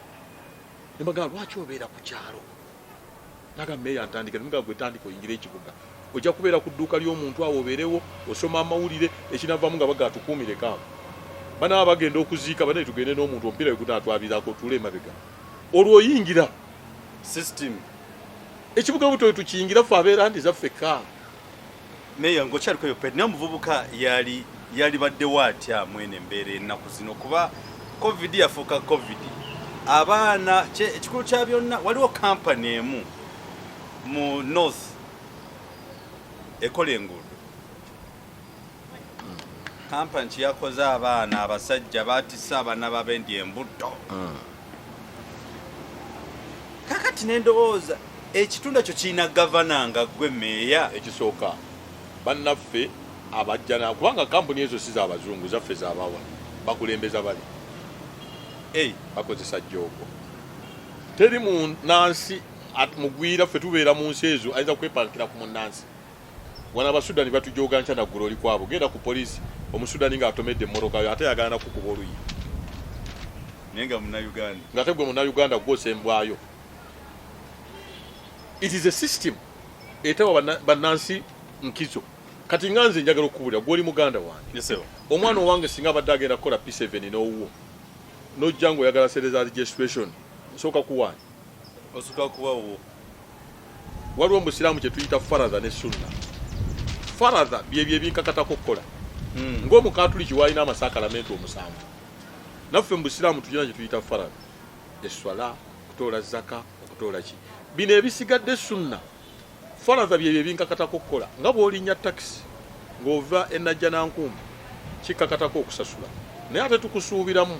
Ne mbagamba lwaki obeera ku kyalo? Naga meeya ntandika, ne mugamba gwe tandika oyingire ekibuga. Ojja kubeera ku dduuka ly'omuntu awo obeerewo osoma amawulire ekinavaamu nga bagamba tukuumireko awo. Banaaba bagenda okuziika banaye tugende n'omuntu omupiira we gunaatwabirako otuule emabega. Olwo oyingira. System. Ekibuga buto tukiyingira ffe abeera nti zaffe eka. Meeya ng'okyaliko eyo pedi naye omuvubuka yali yalibaddewo atya mwene embeera ennaku zino kuba covid yafuuka covid abaana ekikulu kya byonna waliwo kampani emu. Mu north ekola enguudo, kampani kyeyakoze, abaana abasajja batise abaana babendi embuto. Kakati nendowooza ekitundu ekyo kirina gavana nga gwe meeya. Ekisooka, bannaffe abajja, kubanga kampuni ezo si zabazungu, zaffe zabawa bakulembeza bali bakozesa joogo. Teri munansi mugwira, ffe tubeera mu nsi ezo, ayinza kwepankira ku munansi. Wano Abasudani batujoga nkya naggulo, oli kwabo, genda ku poliisi, Omusudani ng'atomedde emmotoka yo, ate yagala nakukuba oluyi. Naye nga Munauganda. Ng'ate gwe Munauganda gwosembwayo. It is a system etawa bannansi nkizo. Kati nga nze njagala okukubulira, gwoli muganda wange, omwana owange singa abadde agenda kukola P7 n'owuwo, nojja ng'oyagala sente za registration, nsooka kuwaani? Osooka kuwawo. Waliwo mu busiraamu kye tuyita faradha ne sunna. Faradha byebyo ebinkakatako okukola, ng'Omukatuliki walina amasakalamentu omusanvu. Naffe mu busiraamu tulina kye tuyita faradha, eswala, okutoola zaka, okutoola ki, bino ebisigadde sunna. Faradha byebyo ebinkakatako okukola, nga bw'olinnya takisi ng'ova enajja nankumbi, kikkakatako okusasula, naye ate tukusuubiramu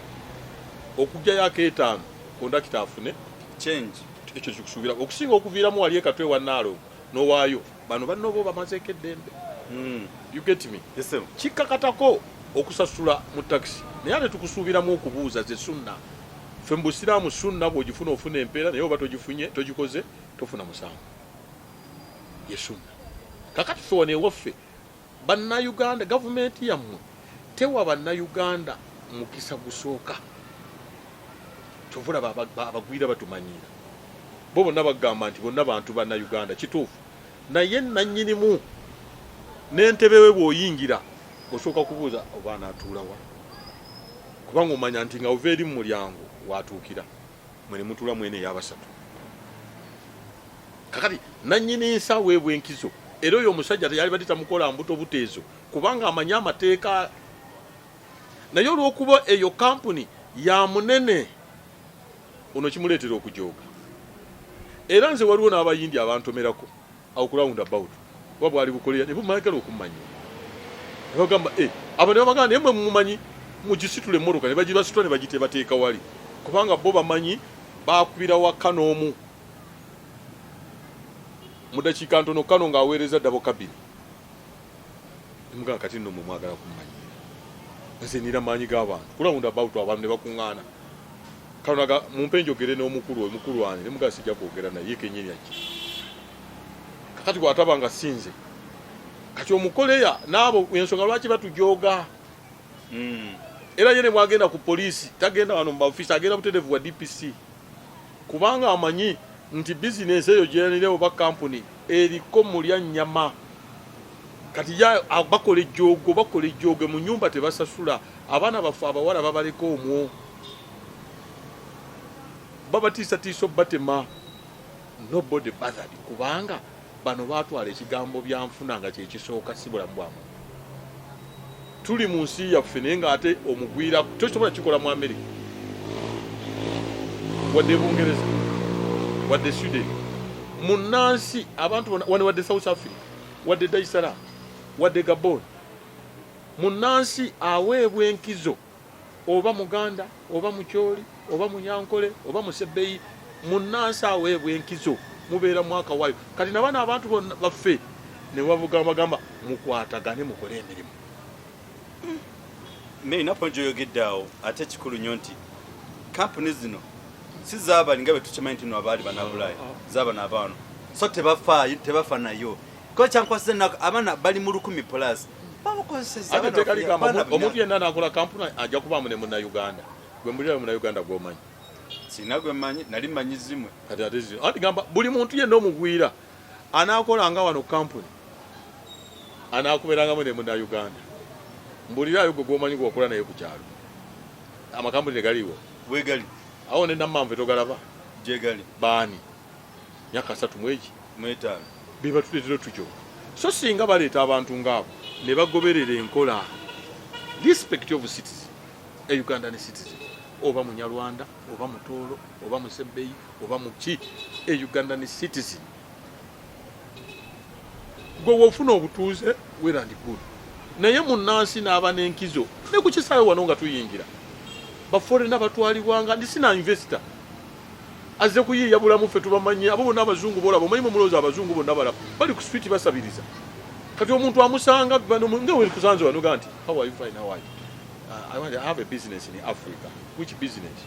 okugjayo akeetaano kondakita afune change. Ekyo kikusuubira okusinga okuviiramu wali ekatwe wa Naalongo n'owaayo bano bannobo bamazeeko eddembe. You get me? Yes, sir. Kikkakatako okusasula mu takisi, naye ate tukusuubiramu okubuuza ze sunna. Ffe mu busiraamu sunna bw'ogifuna ofuna empeera, naye oba togifunye, togikoze, tofuna musango. Ye sunna. Kakati ffe wano ewaffe Bannayuganda, gavumenti yammwe tewa Bannayuganda mukisa gusooka. Kyova olaba abagwira batumanyiira. Bo bonna bagamba nti bonna bantu Bannayuganda, kituufu, naye nannyinimu n'entebe we bw'oyingira osooka kubuuza oba anaatuula wa, kubanga omanya nti nga ova eri mu mulyango watuukira mwe ne mutuula mwene ey'abasatu. Kakati nannyini nsa weebwa enkizo, era oyo omusajja teyalibadde tamukola mbuto buteezo, kubanga amanyi amateeka. Naye olw'okuba eyo kampuni ya munene ono, kimuleetera okujooga. Era nze waliwo n'Abayindi abantomerako awo ku round about, oba bwali bukoleya, ne bumagala okumanya, ne bagamba, "Eh," abo ne babagamba, "Naye mwe mumumanyi, mugisitula emmotoka." Ne bagibasitula ne bagitebateeka wali, kubanga bo bamanyi bakubira waka n'omu mu dakiika ntono kano ng'aweereza double cabin. Nemugamba, "Kati nno mwe mwagala kummanyiira, nze nina maanyi g'abantu ku round about." Abantu ne bakuŋŋaana. Kanonaga, "Mumpe njogere n'omukulu oyo." "Mukulu ani?" Nemugaa, "Sijja kwogera naye, ye kenyini ajja." Kakati bw'ataba nga sinze kati omukoleya n'abo, ensonga lwaki batujooga. Era ye ne bwagenda ku poliisi, tagenda wano mu baofiisi, agenda butereevu wa DPC, kubanga amanyi nti bizinensi eyo gyenire oba kampuni eriko mulya nnyama. Kati ya bakola ejjoogo, bakola ejjooge mu nyumba, tebasasula. Abaana baffe abawala babaleka omwo, babatiisatiisa obatema. Nobody bothered, kubanga bano batwala ekigambo byanfuna nga kyekisooka, si bulamu bwa muntu. Tuli mu nsi yaffe, naye ng'ate omugwira tokisobola kikola mu America, wadde Bungereza, wadde Sweden. Munansi abantu bonna wano, wadde South Africa, wadde Dar es Salaam, wadde Gabon, munansi aweebwa enkizo, oba Muganda, oba Mukyoli, oba Munyankole, oba Musebbeyi, munansi aweebwa enkizo, mubeera mwaka waayo. Kati nabano abantu bonna baffe ne babugamba gamba mukwatagane mukole emirimu. Naye point gyoyogedde awo ate kikulu nnyo nti kampuni zino si zaabali nga bwe tukimanyi nti no abaali banabulaaya, zaabano abaano, so tebafaayo, tebafa nayo. Ko kyankwasiza ennaku, abaana bali mu 1000 plus babakozeseza. Ate etteeka ligamba omuntu yenna anakola kampuni ajja kubaamu ne Munnayuganda. Gwe mbulirayo Munnayuganda gw'omanyi. Sina gwe mmanyi, nali mmanyi zimwe. Kati ate zino anti gamba buli muntu yenna omugwira anaakola nga wano kampuni anaakubeerangamu ne Munnayuganda. Mbulirayo gwe gwomanyi gwewakola naye ku kyalo, amakampuni tegaliiwo? Wegali. Awo ne Nammanve togalaba? Gyegali. Baani myaka 30 mwegi 50. Bebatuleetera otujooga. So singa baleeta abantu ngaabo ne bagoberera enkola, respect of citizen, a Ugandan citizen, oba Munyarwanda, oba Mutoolo, oba Musebbeyi, oba muki, a Ugandan citizen. Gwe wofuna obutuuze, well and good, naye munnansi n'aba n'enkizo ne ku kisaawe wano nga tuyingira ba foreigner batwalibwanga ndi sina investor azze kuyiiya bulamu. Ffe tubamanyi abo bonna abazungu bolaba, omanyi mumulowooza abazungu bonna balaba bali ku street basabiriza. Kati omuntu amusanga bano nga wekusanze wano ga nti, "How are you?" "Fine, how are you?" I want to have a business in Africa." "Which business?"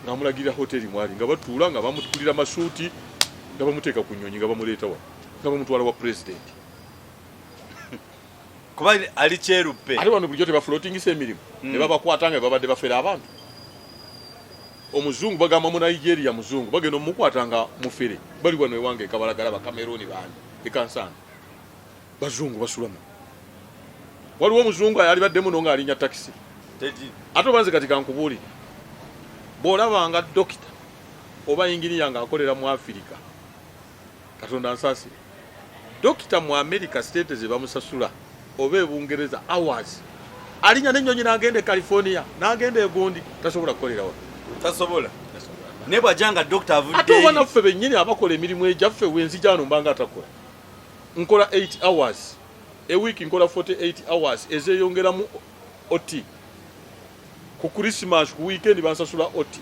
Ng'amulagirira hoteri mwali, nga batuula, nga bamutukulira masuuti, nga bamuteeka ku nnyonyi, nga bamuleeta wano, nga bamutwala wa president. Kuba ali kyeruppe. Ate wano bulijjo tebafloatingisa emirimu ne babakwata nga babadde bafera abantu. Omuzungu bagamba mu Nigeria muzungu, bagenda omukwata nga mufere. Bali wano ewange ekabalagala, Bakameruni bangi ekansanga, bazungu basulamu. Waliwo omuzungu ayali muno ng'alinnya takisi. Tegi. Ate obanze kati kankubuulire, bw'olabanga dokita oba inginiya ng'akolera mu Afirika, Katonda nsaasire, dokita mu America sente ze bamusasula oba ebungereza hours alinya n'ennyonyi n'agenda e California, n'agenda egundi, tasobola kukolera wano. Tasobola, naye bw'ajja nga dokita Ate oba avudde. Naffe bennyini abakola emirimu egyaffe, wenzija wano mbanga atakola, nkola 8 hours a week, nkola 48 hours ezeyongeramu OT. Ku Christmas, ku weekend bansasula OT.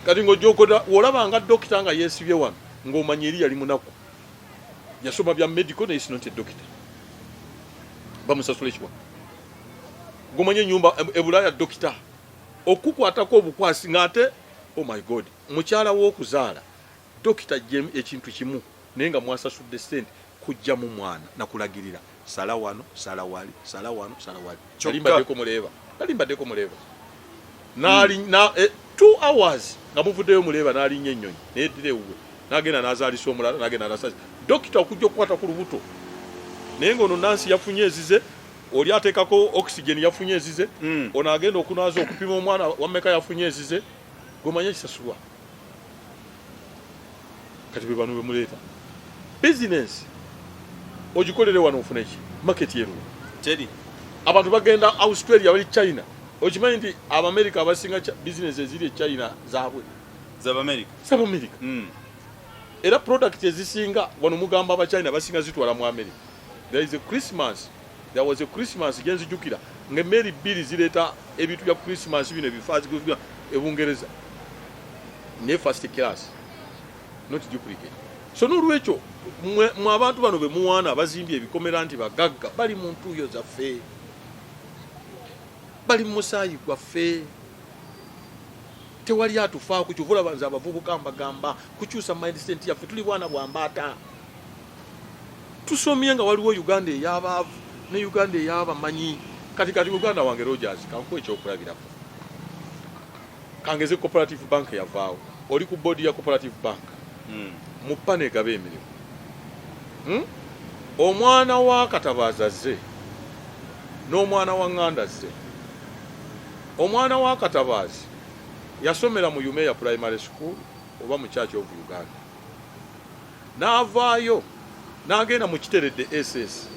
Kati ng'ojja okola, wolabanga dokita nga yeesibye wano, ng'omanya eri yali munaku, yasoma bya medical, naye is not a doctor. Bamusasula ekiwa gomanye enyumba ebulaaya. Dokita okukwatako obukwasi ng'ate, oh my God, mukyala w'okuzaala dokita ekintu kimu, naye nga mwasasudde sente kujjamu mwana nakulagirira sala wano, sala wali, sala wano, sala wali. Kyokka. Nali mbaddeko muleeba, nali mbaddeko muleeba. Naali na 2 hours nga muvuddeyo muleeba, n'alinnya ennyonyi neyeddira ewuwe, n'agenda n'azaalisa omulala, n'agenda n'asaza. Dokita okujja okukwata ku lubuto, naye ng'ono nansi yafunye ezize, oli ateekako oxygen yafunye ezize, ono agenda okunaaza okupima omwana wameka yafunye ezize. Gomanye ekisasulwa kati bwe bano bemuleeta bizinensi ogikolere wano ofune ki? Market eruwa? Teri. Abantu bagenda Australia, bali China. Okimanyi nti Abamerika abasinga bizinensi eziri e China zaabwe? Z'Abamerika. Z'Abamerika. Era product ezisinga wano mugamba Abachina basinga zitwala mu America. There is a Christmas, there was a Christmas genzijukira nga emmeri bbiri zireeta ebintu bya Christmas bino ebifa ebungereza, naye first class, not duplicate. So nolwekyo mwe abantu bano bemuwaana abazimbye ebikomera nti bagagga, bali mu ntuuyo zaffe, bali mu musaayi gwaffe, tewali atufaako. Kyova olaba nze abavubuka mbagamba kukyusa mindset yaffe. Tuli bwana bwa mbaata, tusomye nga waliwo Uganda ey'abaavu ne Uganda ey'abamanyi. Kati Uganda wange Rogers, kankuwa ekyokulabirako, kangeze Cooperative Bank yavaawo. Oli ku board ya Cooperative Bank, mu pana egaba emirimu, Omwana wa Katabaazi azze n'omwana wa Ŋŋanda azze. Omwana wa Katabaazi yasomera mu Umeya Primary School oba mu Church of Uganda, n'avaayo n'agenda mu Kiteredde SS,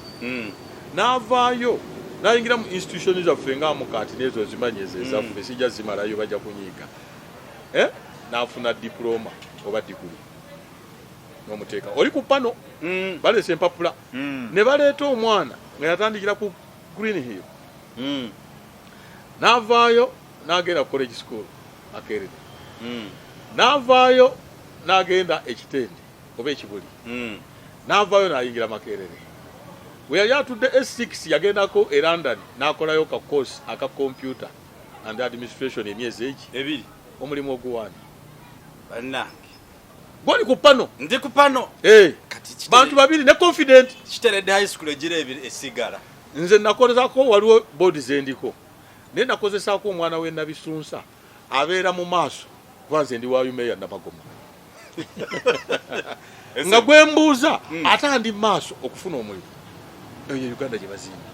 n'avaayo n'ayingira mu institution zaffe nga Mukaati n'ezo zimanyi ezo ezaffe, sijja zimalayo, bajja kunyiiga, eh? N'afuna diploma oba diguli n'omuteeka oli ku pano. Baleese empapula ne baleeta omwana nga yatandikira ku Green Hill, n'avaayo n'agenda ku college school Makerere, n'avaayo n'agenda Ekitende oba Ekibuli, n'avaayo n'ayingira Makerere. Bwe yali atudde S6, yagendako e London n'akolayo ka course aka computer and administration emyezi egi 2. Omulimu oguwaani? Bannange. Gwali ku pano. Ndi ku pano. Eh, Kati bantu babiri ne confident. Kiteredde High School egira ebiri esigala. Nze nakozesako, waliwo board zendiko, naye nakozesaako omwana we Nabisunsa abeera mu maaso, kuba nze ndi wa Umeya Namagoma, nga gwembuuza ate andi mu maaso okufuna omulimu. Eyo Uganda gye bazimba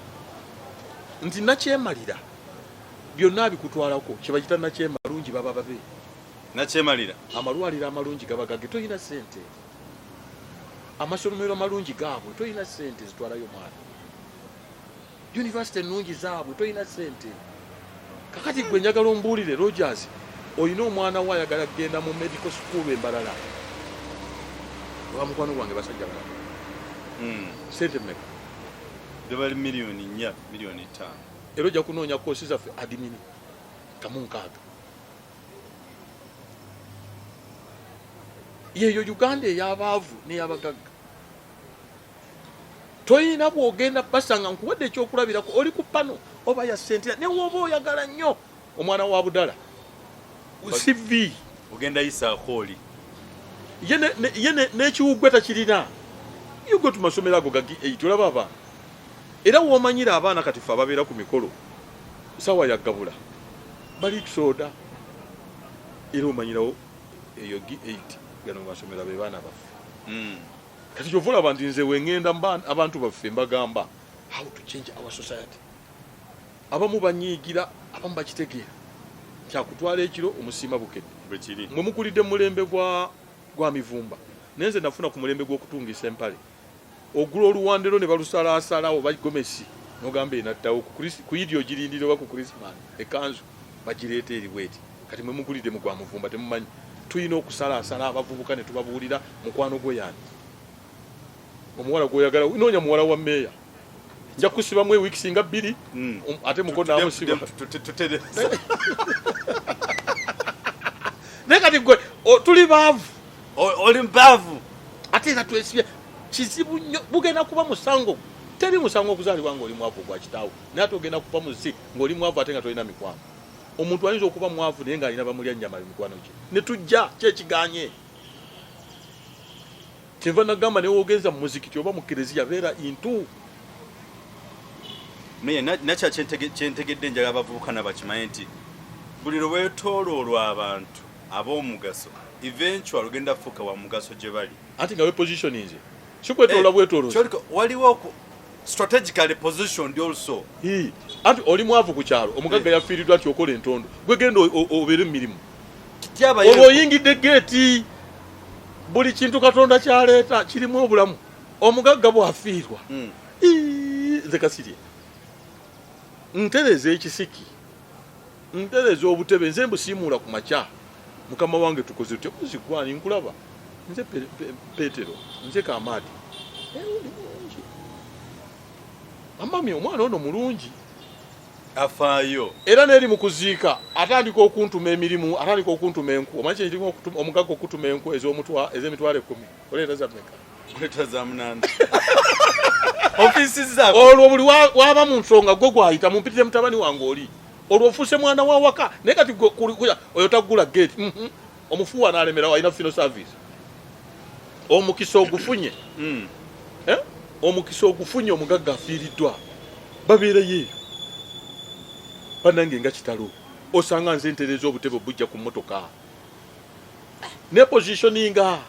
nti nakyemalira byonna abikutwalako, kyebagita nakyemalungi baba babe. Nakyemalira. Amalwaliro amalungi gaba gage, tolina sente. Amasomero amalungi gaabwe, tolina sente zitwalayo mwana. Yunivasite ennungi zaabwe, tolina sente. Kakati gwe njagala ombuulire, Rogers, olina omwana we ayagala kugenda mu medical school embalala. Lwa mukwano gwange basajja balala. Sente mmeka? Bali 4 miliyoni, 5 miliyoni. Era ojja kunoonya koosi zaffe admin 16. Yeyo Uganda ey'abaavu n'ey'abagagga. Toyina bw'ogenda basanga. Nkuwadde ekyokulabirako, oli ku pano oba ya sente, ne woba oyagala nnyo omwana wa budala CV. Ogenda yisaako oli. Ye n'ekiwuggwe takirina. You go to masomero ago ga G8, olaba abaana, era womanyira abaana. Kati fe ababeera ku mikolo, sawa yagabula bali soda, era omanyirawo eyo G8, gano masomero, abe baana baffe. Kati kyova olaba nti nze wengenda abantu baffe mbagamba how to change our society. Abamu banyiigira, abamu bakitegeera nti akutwala ekiro omusiima bukedde. Bwekiri. Mwe mukulidde mu mulembe gwa mivumba, naye nze nafuna ku mulembe gw'okutungisa empale. Ogula oluwandero ne balusalaasala oba gomesi, nogamba enattawo ku Idi ogirindira oba ku Christmas ekanzu bagireeta eri bweti. Kati mwe mukulidde mu gwa muvumba, temumanyi. Tulina okusalaasala abavubuka ne tubabuulira mukwano gwo yani omuwala gwoyagala. Noonya muwala wa meeya, nja kusibamu ewiiki singa 2. Ate muko namusiba. Tutereza. Naye kati gwe tuli baavu. Oli mbaavu. Ate era twesibye kizibu nnyo. Bugenda kuba musango. Teri musango okuzaalibwa ng'oli mwavu gwa kitaawo, naye ate ogenda kuva mu nsi ng'oli mwavu ate nga tolina mikwano. Omuntu ayinza okuba mwavu naye ng'alina bamulya nnyama, mikwano gye. Ne tujja kyekiganye, kyenva nagamba newogenza mu muzikiti oba mu kereziya, beera intu. Naye nakya kyentegedde, njagala abavubuka nabakimanye nti buli lwe weetooloolwa abantu ab'omugaso, eventually ogenda fuuka wa mugaso gye bali. Anti nga wepositioninze, si kwetoola bwetoolozi. Kyoliko waliwo strategically positioned also. Hii. Anti oli mwavu ku kyalo, omugagga yafiiriddwa nti okola entondo, gwe genda obeere mu mirimu. Kityaba. Olwo oyingidde geeti. Buli kintu Katonda kyaleeta kirimu obulamu. Omugagga bw'afiirwa, ii, nze Kasirye ntereza ekisiki, ntereza obutebe, nze mbusiimuula ku makya. Mukama wange, tukoze tutya? Kuzigwani nkulaba nze Petero, nze Kamaadi. Eh, oli mulungi amami, omwana ono mulungi. Afaayo. Era neri mu kuziika atandika okuntuma emirimu, atandika okuntuma enku. Omanyi kyekirimu omugagga okutuma enku ez'emitwalo 10, oleeta za mmeka? Kuleta za 8 ofiisi zaako. Olwo buli waba mu nsonga gwe gwayita, mumpitire mutabani wange oli. Olwo ofuuse mwana wa waka. Naye kati gwe oyo taggula gate. Omufuuwa n'alemerawo, alina funeral service. Omukisa ogufunye. Eh? Omukisa ogufunye, omugagga afiiriddwa, babeerayo eyo. Bannange, nga kitalo! Osanga nze ntereza obutebe obujja ku mmotoka ne positioninga.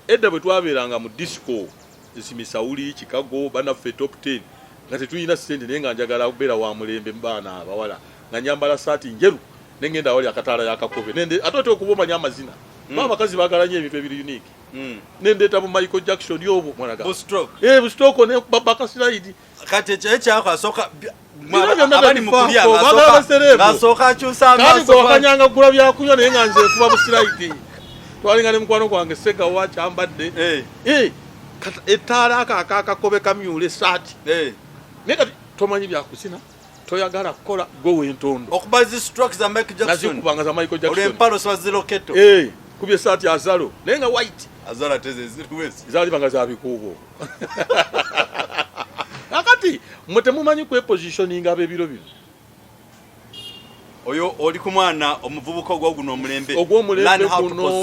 Edda bwe twabeeranga mu disco nsimisawuli Chicago, banaffe top 10, nga tetulina ssente, naye nga njagala kubeera wa mulembe mu baana abawala, nga nyambala saati njeru nengenda awali akataala yakakobe. Ate otya okuba omanyi amazina, ba abakazi baagala nnyo ebintu ebiri unique. Nendeeta bu Michael Jackson obwo mwanaga. Bu stroke. Eh, bu stroke ne bakaslide. Kati ekyo ekyako asooka Bino byonna abali mu kulya babifaako, baagala basereebu. Ng'asooka akyusa Kandi amaaso. gwe wakanyanga kugula byakunywa, naye nga nze nkuba buslide. Twalinga ne mukwano gwange Segawa kyambadde. Eh, ettaala ako akakakobe kamyula esaati. Naye kati tomanyi byakusina, toyagala kukola, gwe wentondo. Okuba zi stroke za Michael Jackson. Nazikubanga za Michael Jackson. Olw'empalo soba ziroketo. Eh, kubye esaati azalo naye nga white. Azala teze ziriwezi. Zaalibanga za bikuubo. Kakati mwe temumanyi kwepositioninga ab'ebiro bino. Oyo oli ku mwana omuvubuka ogwa guno omulembe. Ogw'omulembe guno,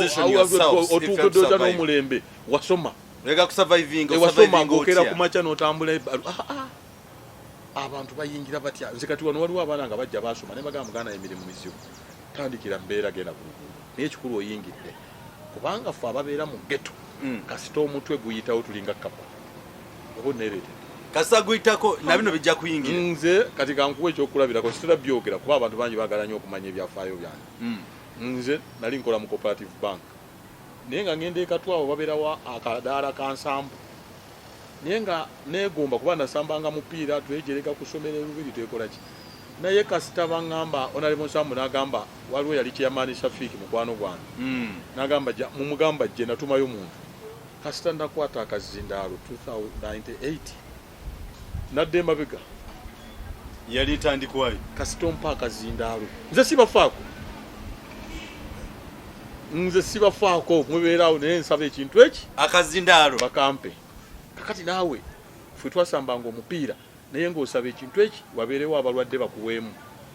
otuukedde otya n'omulembe? Wasoma. Lega kusurviving. Wasoma ng'okeera ku makya n'otambula ebbalu. Ah, ah. Abantu bayingira batya? Nze kati wano waliwo abaana nga bajja basoma, ne bagamba, muganda, emirimu mizibu, tandikira mbeera, genda ku luguudo, naye ekikulu oyingidde, kubanga ffe ababeera mu ghetto, kasita omutwe guyitawo tulinga kapa oba oneereetedde. Kasita guyitako na bino bijja kuyingira. Nze kati kankuwa ekyokulabirako, sitera byogera kuba abantu bangi baagala nnyo okumanya ebyafaayo byange. Nze nali nkola mu Cooperative Bank, naye nga ngenda ekatwawo babeerawo akadaala ka nsambu, naye nga neegomba kuba nasambanga mupiira, twejerega ku ssomero erubiri, twekola ki. Naye kasita baŋŋamba Honorable Nsambu, n'agamba waliwo yali chairman Shafiiki mukwano gwange, n'agamba mumugamba jje natumayo muntu. Kasita nakwata akazindaalo 2098 nadda emabega. Yali ntandikwayo. Kasita ompa akazindaalo, nze sibafaako, nze sibafaako, mubeeraawo, naye nsaba ekintu eki akazindaalo bakampe. Kakati naawe ffe twasambanga omupiira, naye ng'osaba ekintu eki wabeerewo abalwadde bakuweemu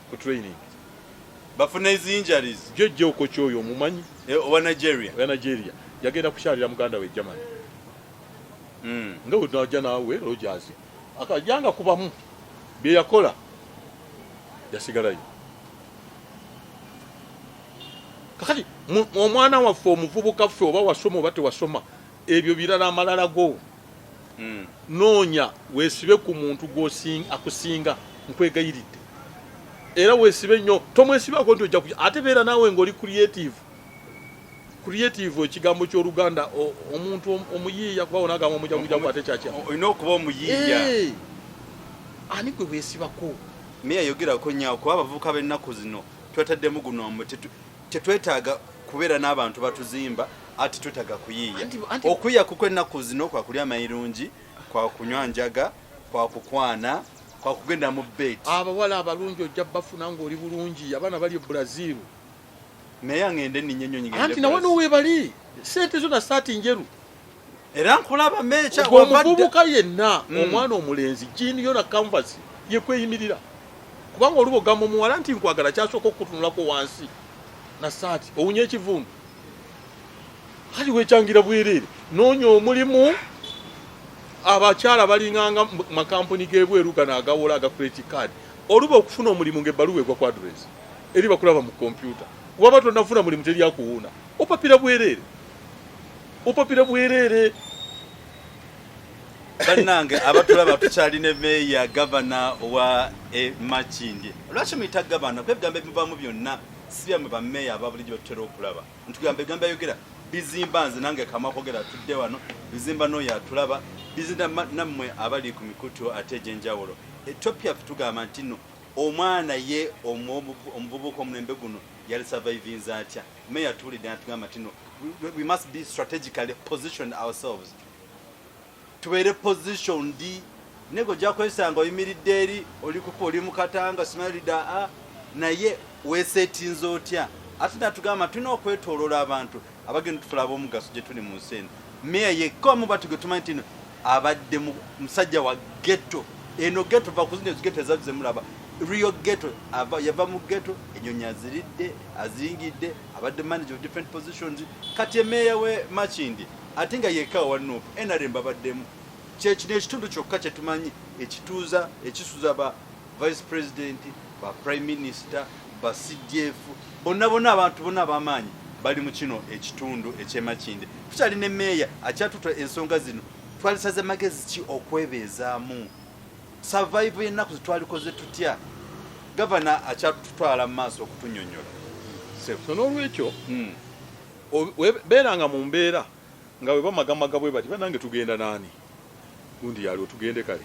ku training. Bafuna ezi injuries. Jjojja Okoki oyo omumanyi? Owa Nigeria. Oya Nigeria yagenda kukyalira muganda we Germany. Nga bwe najja naawe Rogers akajanga kubamu bye yakola, yasigalayo. Kakati omwana waffe omuvubuka ffe, oba wasoma oba tewasoma, ebyo birala, amalala go. Noonya weesibe ku muntu akusinga, nkwegayiridde, era weesibe nnyo, tomwesibako nti ojja ate beera naawe ng'oli creative. Creative ekigambo ky'Oluganda, omuntu omuyiiya, kuba onagamba omujagujagu ate kyakya. Olina okuba omuyiiya. Ani gwe weesibako? Meya yogerako nnyo kuba abavubuka b'ennaku zino twetaddemu guno omwe tetwetaaga kubeera n'abantu batuzimba, ate twetaaga kuyiiya. Okuyiiya kukwo ennaku zino kwa kulya mayirungi, kwa kunywa njaga, kwa kukwana, kwa kugenda mu bet. Abawala abalungi ojja bafuna ng'oli bulungi. Abaana bali e Brazil. Meya, ngende ninye ennyonyi ngende Anti nawe Brazil. Noweebali sente zo na saati njeru. Era nkulaba meekya. Gwe omuvubuka yenna, omwana omulenzi, jean yo na canvas yekweyimirira, kubanga oluba ogamba omuwala nti nkwagala, kyasooka okukutunulako wansi na saati owunya ekivundu. Kati wekyangira bwereere, noonya omulimu. Abakyala balinganga makampuni g'ebweru gano agawola aga credit card. Oluba okufuna omulimu ng'ebbaluwa egwa ku address eri bakulaba mu kompyuta. Waba tonafuna mulimu, teryakuwuuna, opapira bwereere, opapira bwereere. Bannange abatulaba, tukyalina meeya, gavana wa Makindye. Lwaki muyita gavana? Kuba ebigambo ebimuvamu byonna si byammwe bameeya aba bulijjo batutera okulaba. Ntugamba ebigambo ayogera bizimba nze nange kamakogera atudde wano, bizimba n'oyo atulaba, bizimba nammwe abali ku mikutu ate egy'enjawulo. Ethiopia tugamba nti nno omwana ye omuvubuka omulembe guno yali survivinze atya? Meeya tuwulidde natugamba nti no, we must be strategically positioned ourselves, tubeere positioned. Naye ojja kwesanga oyimiridde eri, oli kuku, oli mu katanga simalida a naye weesetinze otya? Ate natugamba tulina okwetooloola abantu abagenda tufula ab'omugaso gye tuli mu nsi eno. Meya yekka omu batu gwe tumanyi nti no abadde musajja wa ghetto eno. Ghetto va kuzino ezi ghetto ezazze mulaba, real ghetto. Yava mu ghetto, enyonyi aziridde, aziyingidde, abadde manager of different positions. Kati emeeya we Makindye, ate nga yekka wa NUP, NRM babaddemu. Kyekino ekitundu kyokka kyetumanyi ekituuza, ekisuza ba vice president, ba prime minister, ba CDF bonna bonna, abantu bonna ab'amaanyi bali mu kino ekitundu ekyemakindye. Tukyalina emeeya akyatuta ensonga zino. Twalisaze magezi ki okwebeezaamu survive y'ennaku zitwalikoze tutya? Gavana akyatutwala mu maaso okutunyonyola. So n'olwekyo beeranga mu mbeera nga bwe bamagamaga bwe bati, bannange tugenda naani, gundi yaliwo, tugende. Kale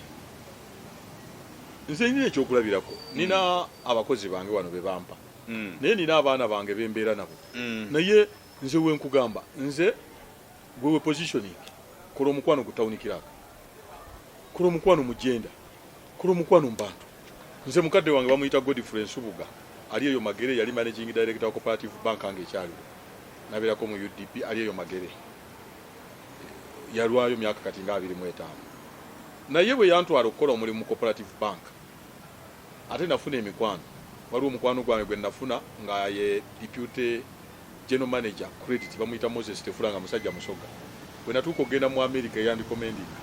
nze nina ekyokulabirako, nina abakozi bange wano be bampa, naye nina abaana bange bembeera nabo. Naye nze wenkugamba, nze gwe we positioning, kola omukwano ku town clerk, kola omukwano mu gender, kola omukwano mu bantu. Nze mukadde wange bamuyita Godfrey Nsubuga, ali eyo Magere, yali managing director wa Cooperative Bank nga ekyaliwo, nabeerako mu UDP, ali eyo Magere, yalwayo myaka kati nga 25. Naye bwe yantwala okukola omulimu mu Cooperative Bank, ate nafuna emikwano. Waliwo omukwano gwange gwe nafuna nga ye deputy general manager credit, bamuyita Moses Tefula, nga musajja Musoga. Bwe natuuka okugenda mu America, eyandikommendinga,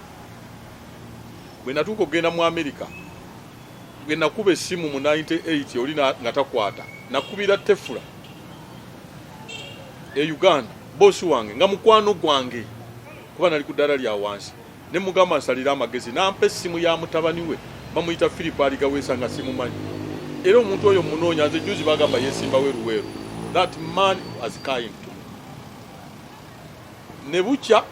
bwe natuuka okugenda mu America, bwe nakuba essimu mu 98 oli nga takwata, nakubira Tefula e Uganda, bosi wange nga mukwano gwange kuba nali ku ddaala lya wansi, ne mugamba nsalira amagezi, nampa essimu ya mutabani we bamuyita Philip Aligaweesa, nga simumanyi. Era omuntu oyo munoonya nze. Juzi bagamba yesimba weruweru. That man was kind to me. Ne bukya,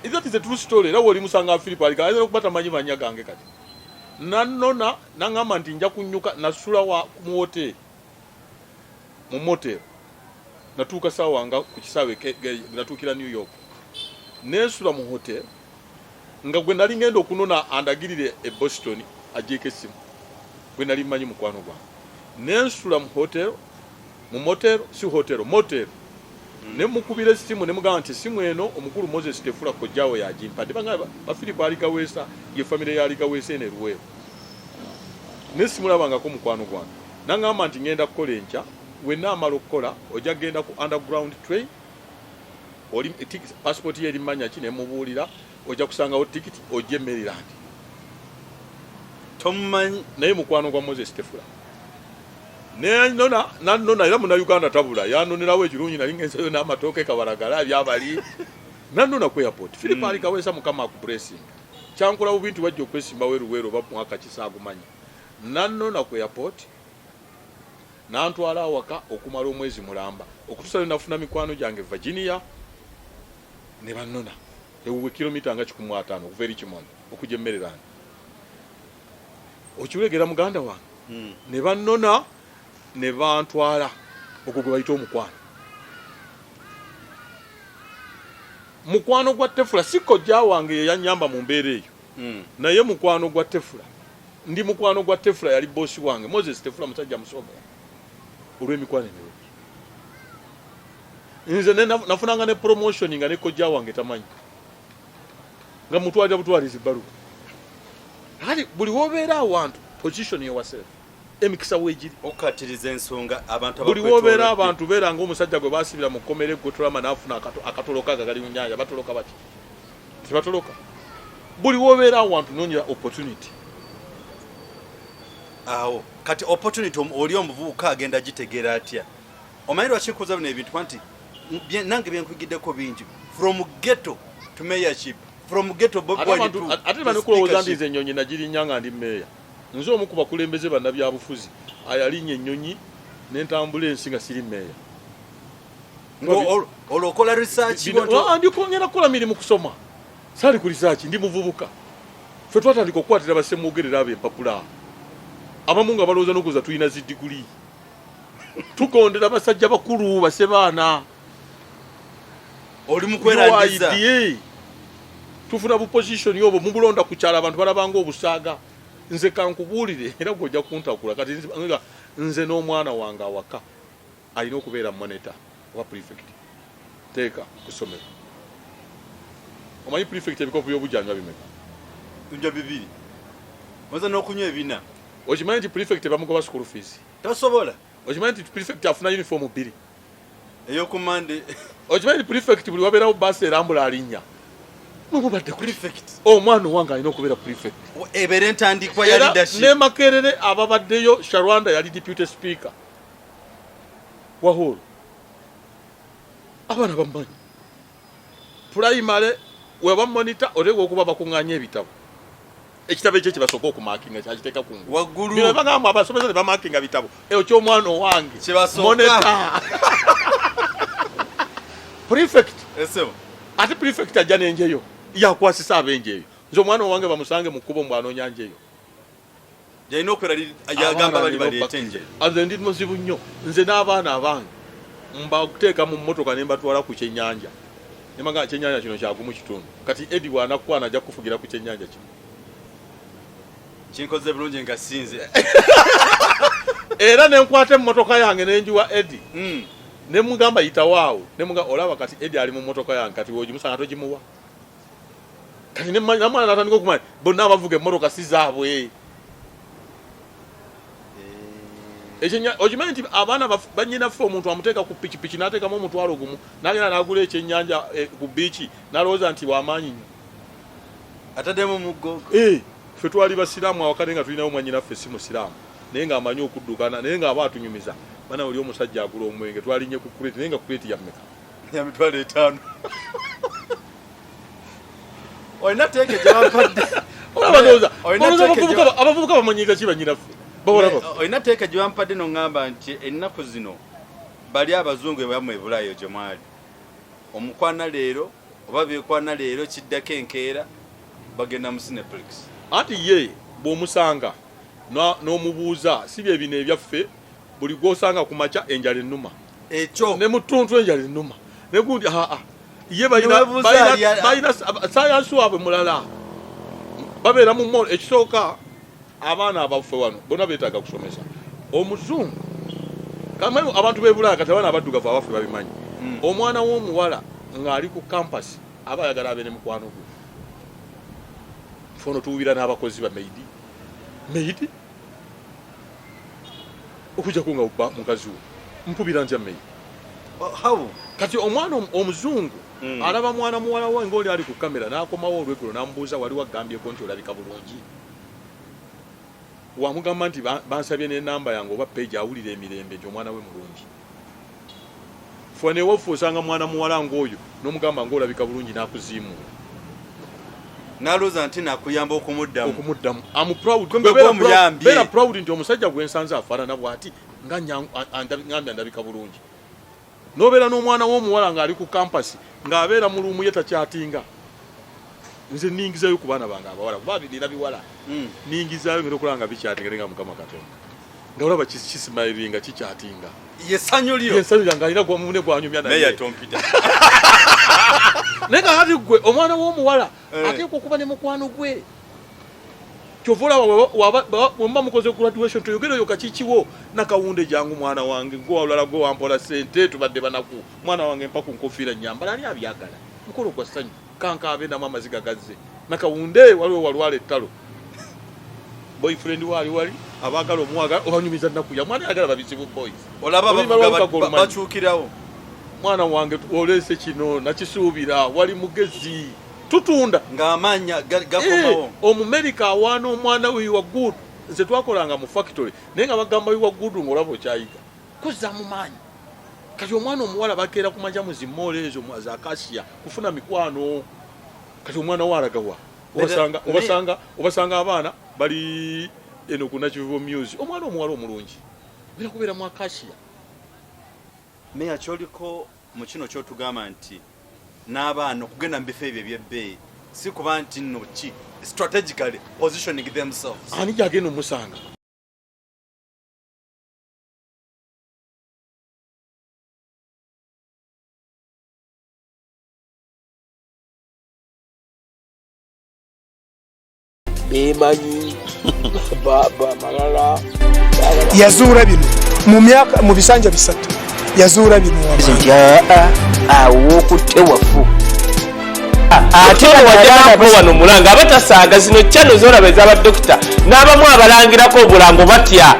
that is a true story. Era woli musanga Philip Aliga, ayinza okuba tamanyi mannya gange. Kati nanona naŋŋamba nti nja kunyuka. Nasula wa mu hoteri, mu motel. Natuuka saawa nga ku kisaawe natuukira New York. Nensula mu hotel nga gwe nali ngenda okunona andagirire e Boston agyeko essimu gwe nali mmanyi mukwano gwange. Nensula mu hotel mu motel si hotel motel ne mukubira essimu ne mugamba nti essimu eno omukulu Moses Tefula kojjaawo yagimpadde banga ba Philip Aligaweesa ye famire ya Aligaweesa eno e Luweero ne simulabangako mukwano gwange nangamba nti ngenda kukola enkya wenna amala okukola ojja kugenda ku underground train oli passport ye eri manya ki ne mubuulira ojja kusangawo tikiti ojje Maryland tomumanyi naye mukwano gwa Moses Tefula nenona nanona era munauganda tabula yanonerawo ekirungi nali ngenzeyo n'amatooke kabalagala byabali nanona ku airport Philip ali Kaweesa mukama akublessing kyankola bubi nti wajja okwesimbawo eruweero oba mwaka kisaagumanyi nanona ku airport nantwala awaka okumala omwezi mulamba okutuusa lwe nafuna mikwano gyange Virginia ne bannona ewuwe kilomita nga 150 okuva e Richmond okujja e Maryland okiwegera muganda wange ne bannona ne bantwala ogwo gwe bayita omukwano mukwano gwa Tefula si kojja wange ye yannyamba mu mbeera eyo naye mukwano gwa Tefula ndi mukwano gwa Tefula yali bosi wange Moses Tefula musajja musomo olw'emikwano emirungi nze nafunanga ne promotion nga ne kojja wange tamanyi nga mutwalira butwalizi bbaluwa kati buli wobeera awantu position yourself emikisa weegiri okukatiriza ensonga abantu buli wobeera abantu beera ng'omusajja gwe baasibira mu kkomera eggotolama n'afuna akatoloka nga gali mu nnyanja batoloka bati tebatoloka buli wobeera awantu noonya opportunity awo kati opportunity oli omuvubuka agenda gitegeera atya omanyi lwaki nkuza bino ebintu kuba nti nange byenkugiddeko bingi from ghetto to mayorship from ghetto Bobi Wine to ate bano kulowooza nti nze ennyonyi nagirinnya nga ndi meeya nze omu ku bakulembeze bannabyabufuzi ayalinnya ennyonyi nentambula ensi nga siri meeya olwo okola research ndi kwongera kukola mirimu kusoma saali ku research ndi muvubuka ffe twatandika okukwatira basemwogerera abo empapula abamu nga balowooza n'okuza tulina zi diguli tugondera basajja bakulu basebaana oli mukwerandiza tufuna bu position obwo mubulonda ku kyalo abantu balabanga obusaaga nze kankubuulire era gwe ojja kuntakula kati nze n'omwana wange awaka alina okubeera monitor oba prefect teeka ku ssomero omanyi prefect ebikopo by'obujjanywa bimeka nja bibiri oza n'okunywa ebina okimanyi nti prefect bamugoba school fees tosobola okimanyi nti prefect afuna uniform bbiri eyokumande okimanyi nti prefect buli wabeerawo baasi erambula alinnya mubadde prefect omwana owange alina okubeera prefect ebeera entandikwa ya leadership ne Makerere ababaddeyo Sharwanda yali deputy speaker wa hall abaana bamumanyi pulayimale weba monitor oteekwa okuba bakuŋŋaanya ebitabo ekitabo ekyo kyebasooka okumakinga kyakiteeka ku waggulu bagamba abasomesa tebamakinga bitabo ekyo ky'omwana owange monitor prefect ate prefect ajja n'enjeyo yakwasisa ab'enjeyo nze omwana owange bamusange mu kkubo mbw'anoonya njeyo yalina okwera yagamba bali baleete nje nze ndi muzibu nnyo nze n'abaana abange mbateeka mu mmotoka ne mbatwala ku kyennyanja ne mbagamba kyennyanja kino kyagumu kitundu kati Eddie bw'anakukwana ajja kukufugira ku kyennyanja kino kinkoze bulungi nga sinze era ne nkwata emmotoka yange ne ngiwa Eddie ne mugamba yitawaawo ne mugamba olaba kati Eddie ali mu mmotoka yange kati w'ogimusanga togimuwa kati namwana natandika okumanya bonna abavuga emmotoka si zaabwe okimanyi nti abaana banyinaffe omuntu amuteeka ku pikipiki n'ateekamu omutwalo gumu n'agenda n'agula ekyennyanja ku biiki n'alowooza nti wamaanyi nnyo ataddemu muggo ffe twali basiraamu awaka naye nga tulinawo mwanyinaffe si musiraamu naye ng'amanyi okuddukana naye ng'aba atunyumiza bana oli omusajja agula omwenge twalinye ku kureti naye nga kureti yammeka ya 50,000 olina teeke gyewampadde abavubuka bamanyiza ki banyinaffe olina teeke gyewampadde noŋŋamba nti ennaku zino bali abazungu ebamwe ebulaayo gye mwali omukwana leero oba bekwana leero kiddako enkeera bagenda mu Cineplex anti ye bw'omusanga n'omubuuza si bye bino ebyaffe buli gw'osanga ku makya enjala ennuma ekyo ne mu ttuntu enjala ennuma ne gundi aa Ye balina sayansi waabwe mulala, babeera mu mall. Ekisooka, abaana abaffe wano bonna beetaaga kusomesa. Omuzungu kamanyi, abantu b'ebulaaya kati abaana abaddugavu abaffe babimanyi. Omwana w'omuwala ng'ali ku campus aba ayagala abe ne mukwano gwe. Fono tuwubira n'abakozi ba maid, maid okujjako nga obba mukazi wo, mpubira ntya maid? How? Kati omwana omuzungu alaba mwana muwala we ngaoli ali ku kamera, n'akomawo olweggulo n'amubuuza, "Wali wagambyeko nti olabika bulungi?" Wamugamba nti bansabye n'enamba yange oba page. Awulira emirembe nti omwana we mulungi. Ffe newaffe osanga mwana muwala ng'oyo n'omugamba ng'olabika bulungi, n'akuziimuula. Nalowooza nti nakuyamba okumuddamu. Okumuddamu, am proud. Kumbe gw'omuyambye. Beera proud nti omusajja gwe nsanze afaanana bw'ati nga ngambye andabika bulungi. N'obeera n'omwana w'omuwala ng'ali ku campus, ng'abeera mu room ye, takyatinga. Nze ningizayo ku baana bange abawala, kuba nina biwala. Ningizayo ngenda okulaba nga bikyatinga, naye nga Mukama Katonda, nga olaba kismilinga, kikyatinga. Ye ssanyu lyo. Yesanyu lyange, alina mune gwanyumya naye. Naye tompita. Naye kakati gwe omwana w'omuwala ateekwa okuba ne mukwano gwe. Kyova olaba bwemuba mukoze graduation, toyogereyo kakikiwo nakawunde, "Jangu mwana wange, gwe walala, gwe wampola sente, tubadde banaku, mwana wange, mpa ku nkofiira nyambala." Ani abyagala? Mukolo gwa ssanyu, kankaabe namu amaziga gazze. Nakawunde, waliwo walwala ettalo, boyfriend waali wali abaagala omuwagala, obanyumiza nnaku ya mwana, ayagala babizibu boys. Olaba Oluyimba abavuga lwa Lukago olumanyi. Bakyukirawo. "Mwana wange, oleese kino, nakisuubira, wali mugezi." Tutunda. Ng'amaanyi gakomawo. Omumerika awaana omwana we, "You are good." Nze twakolanga mu factory, naye nga bagamba, "You are good," ngaolaba okyayiga kuzza mu maanyi. Kati omwana omuwala bakeera ku makya mu zi mall ezo za Acacia kufuna mikwano. Kati omwana we alagawa? Obasanga obasanga abaana bali eno ku Nakivubo Mews. Omwana omuwala omulungi genda kubeera mu Acacia. Meya, kyoliko mu kino kyotugamba nti n'abaana okugenda mu bifo ebyo ebyebbeeyi si kuba nti nno ki strategically positioning themselves. Ani gyagenda omusanga? Bemanyi malala. Yazuula bino mu myaka, mu bisanja 3 yazuula bino wamaanyi. Nti aa, awo wokutte wafu. Ate wajja wano mulanga abatasaaga. Zino channel zolaba ez'abadokita n'abamu abalangirako obulango batya.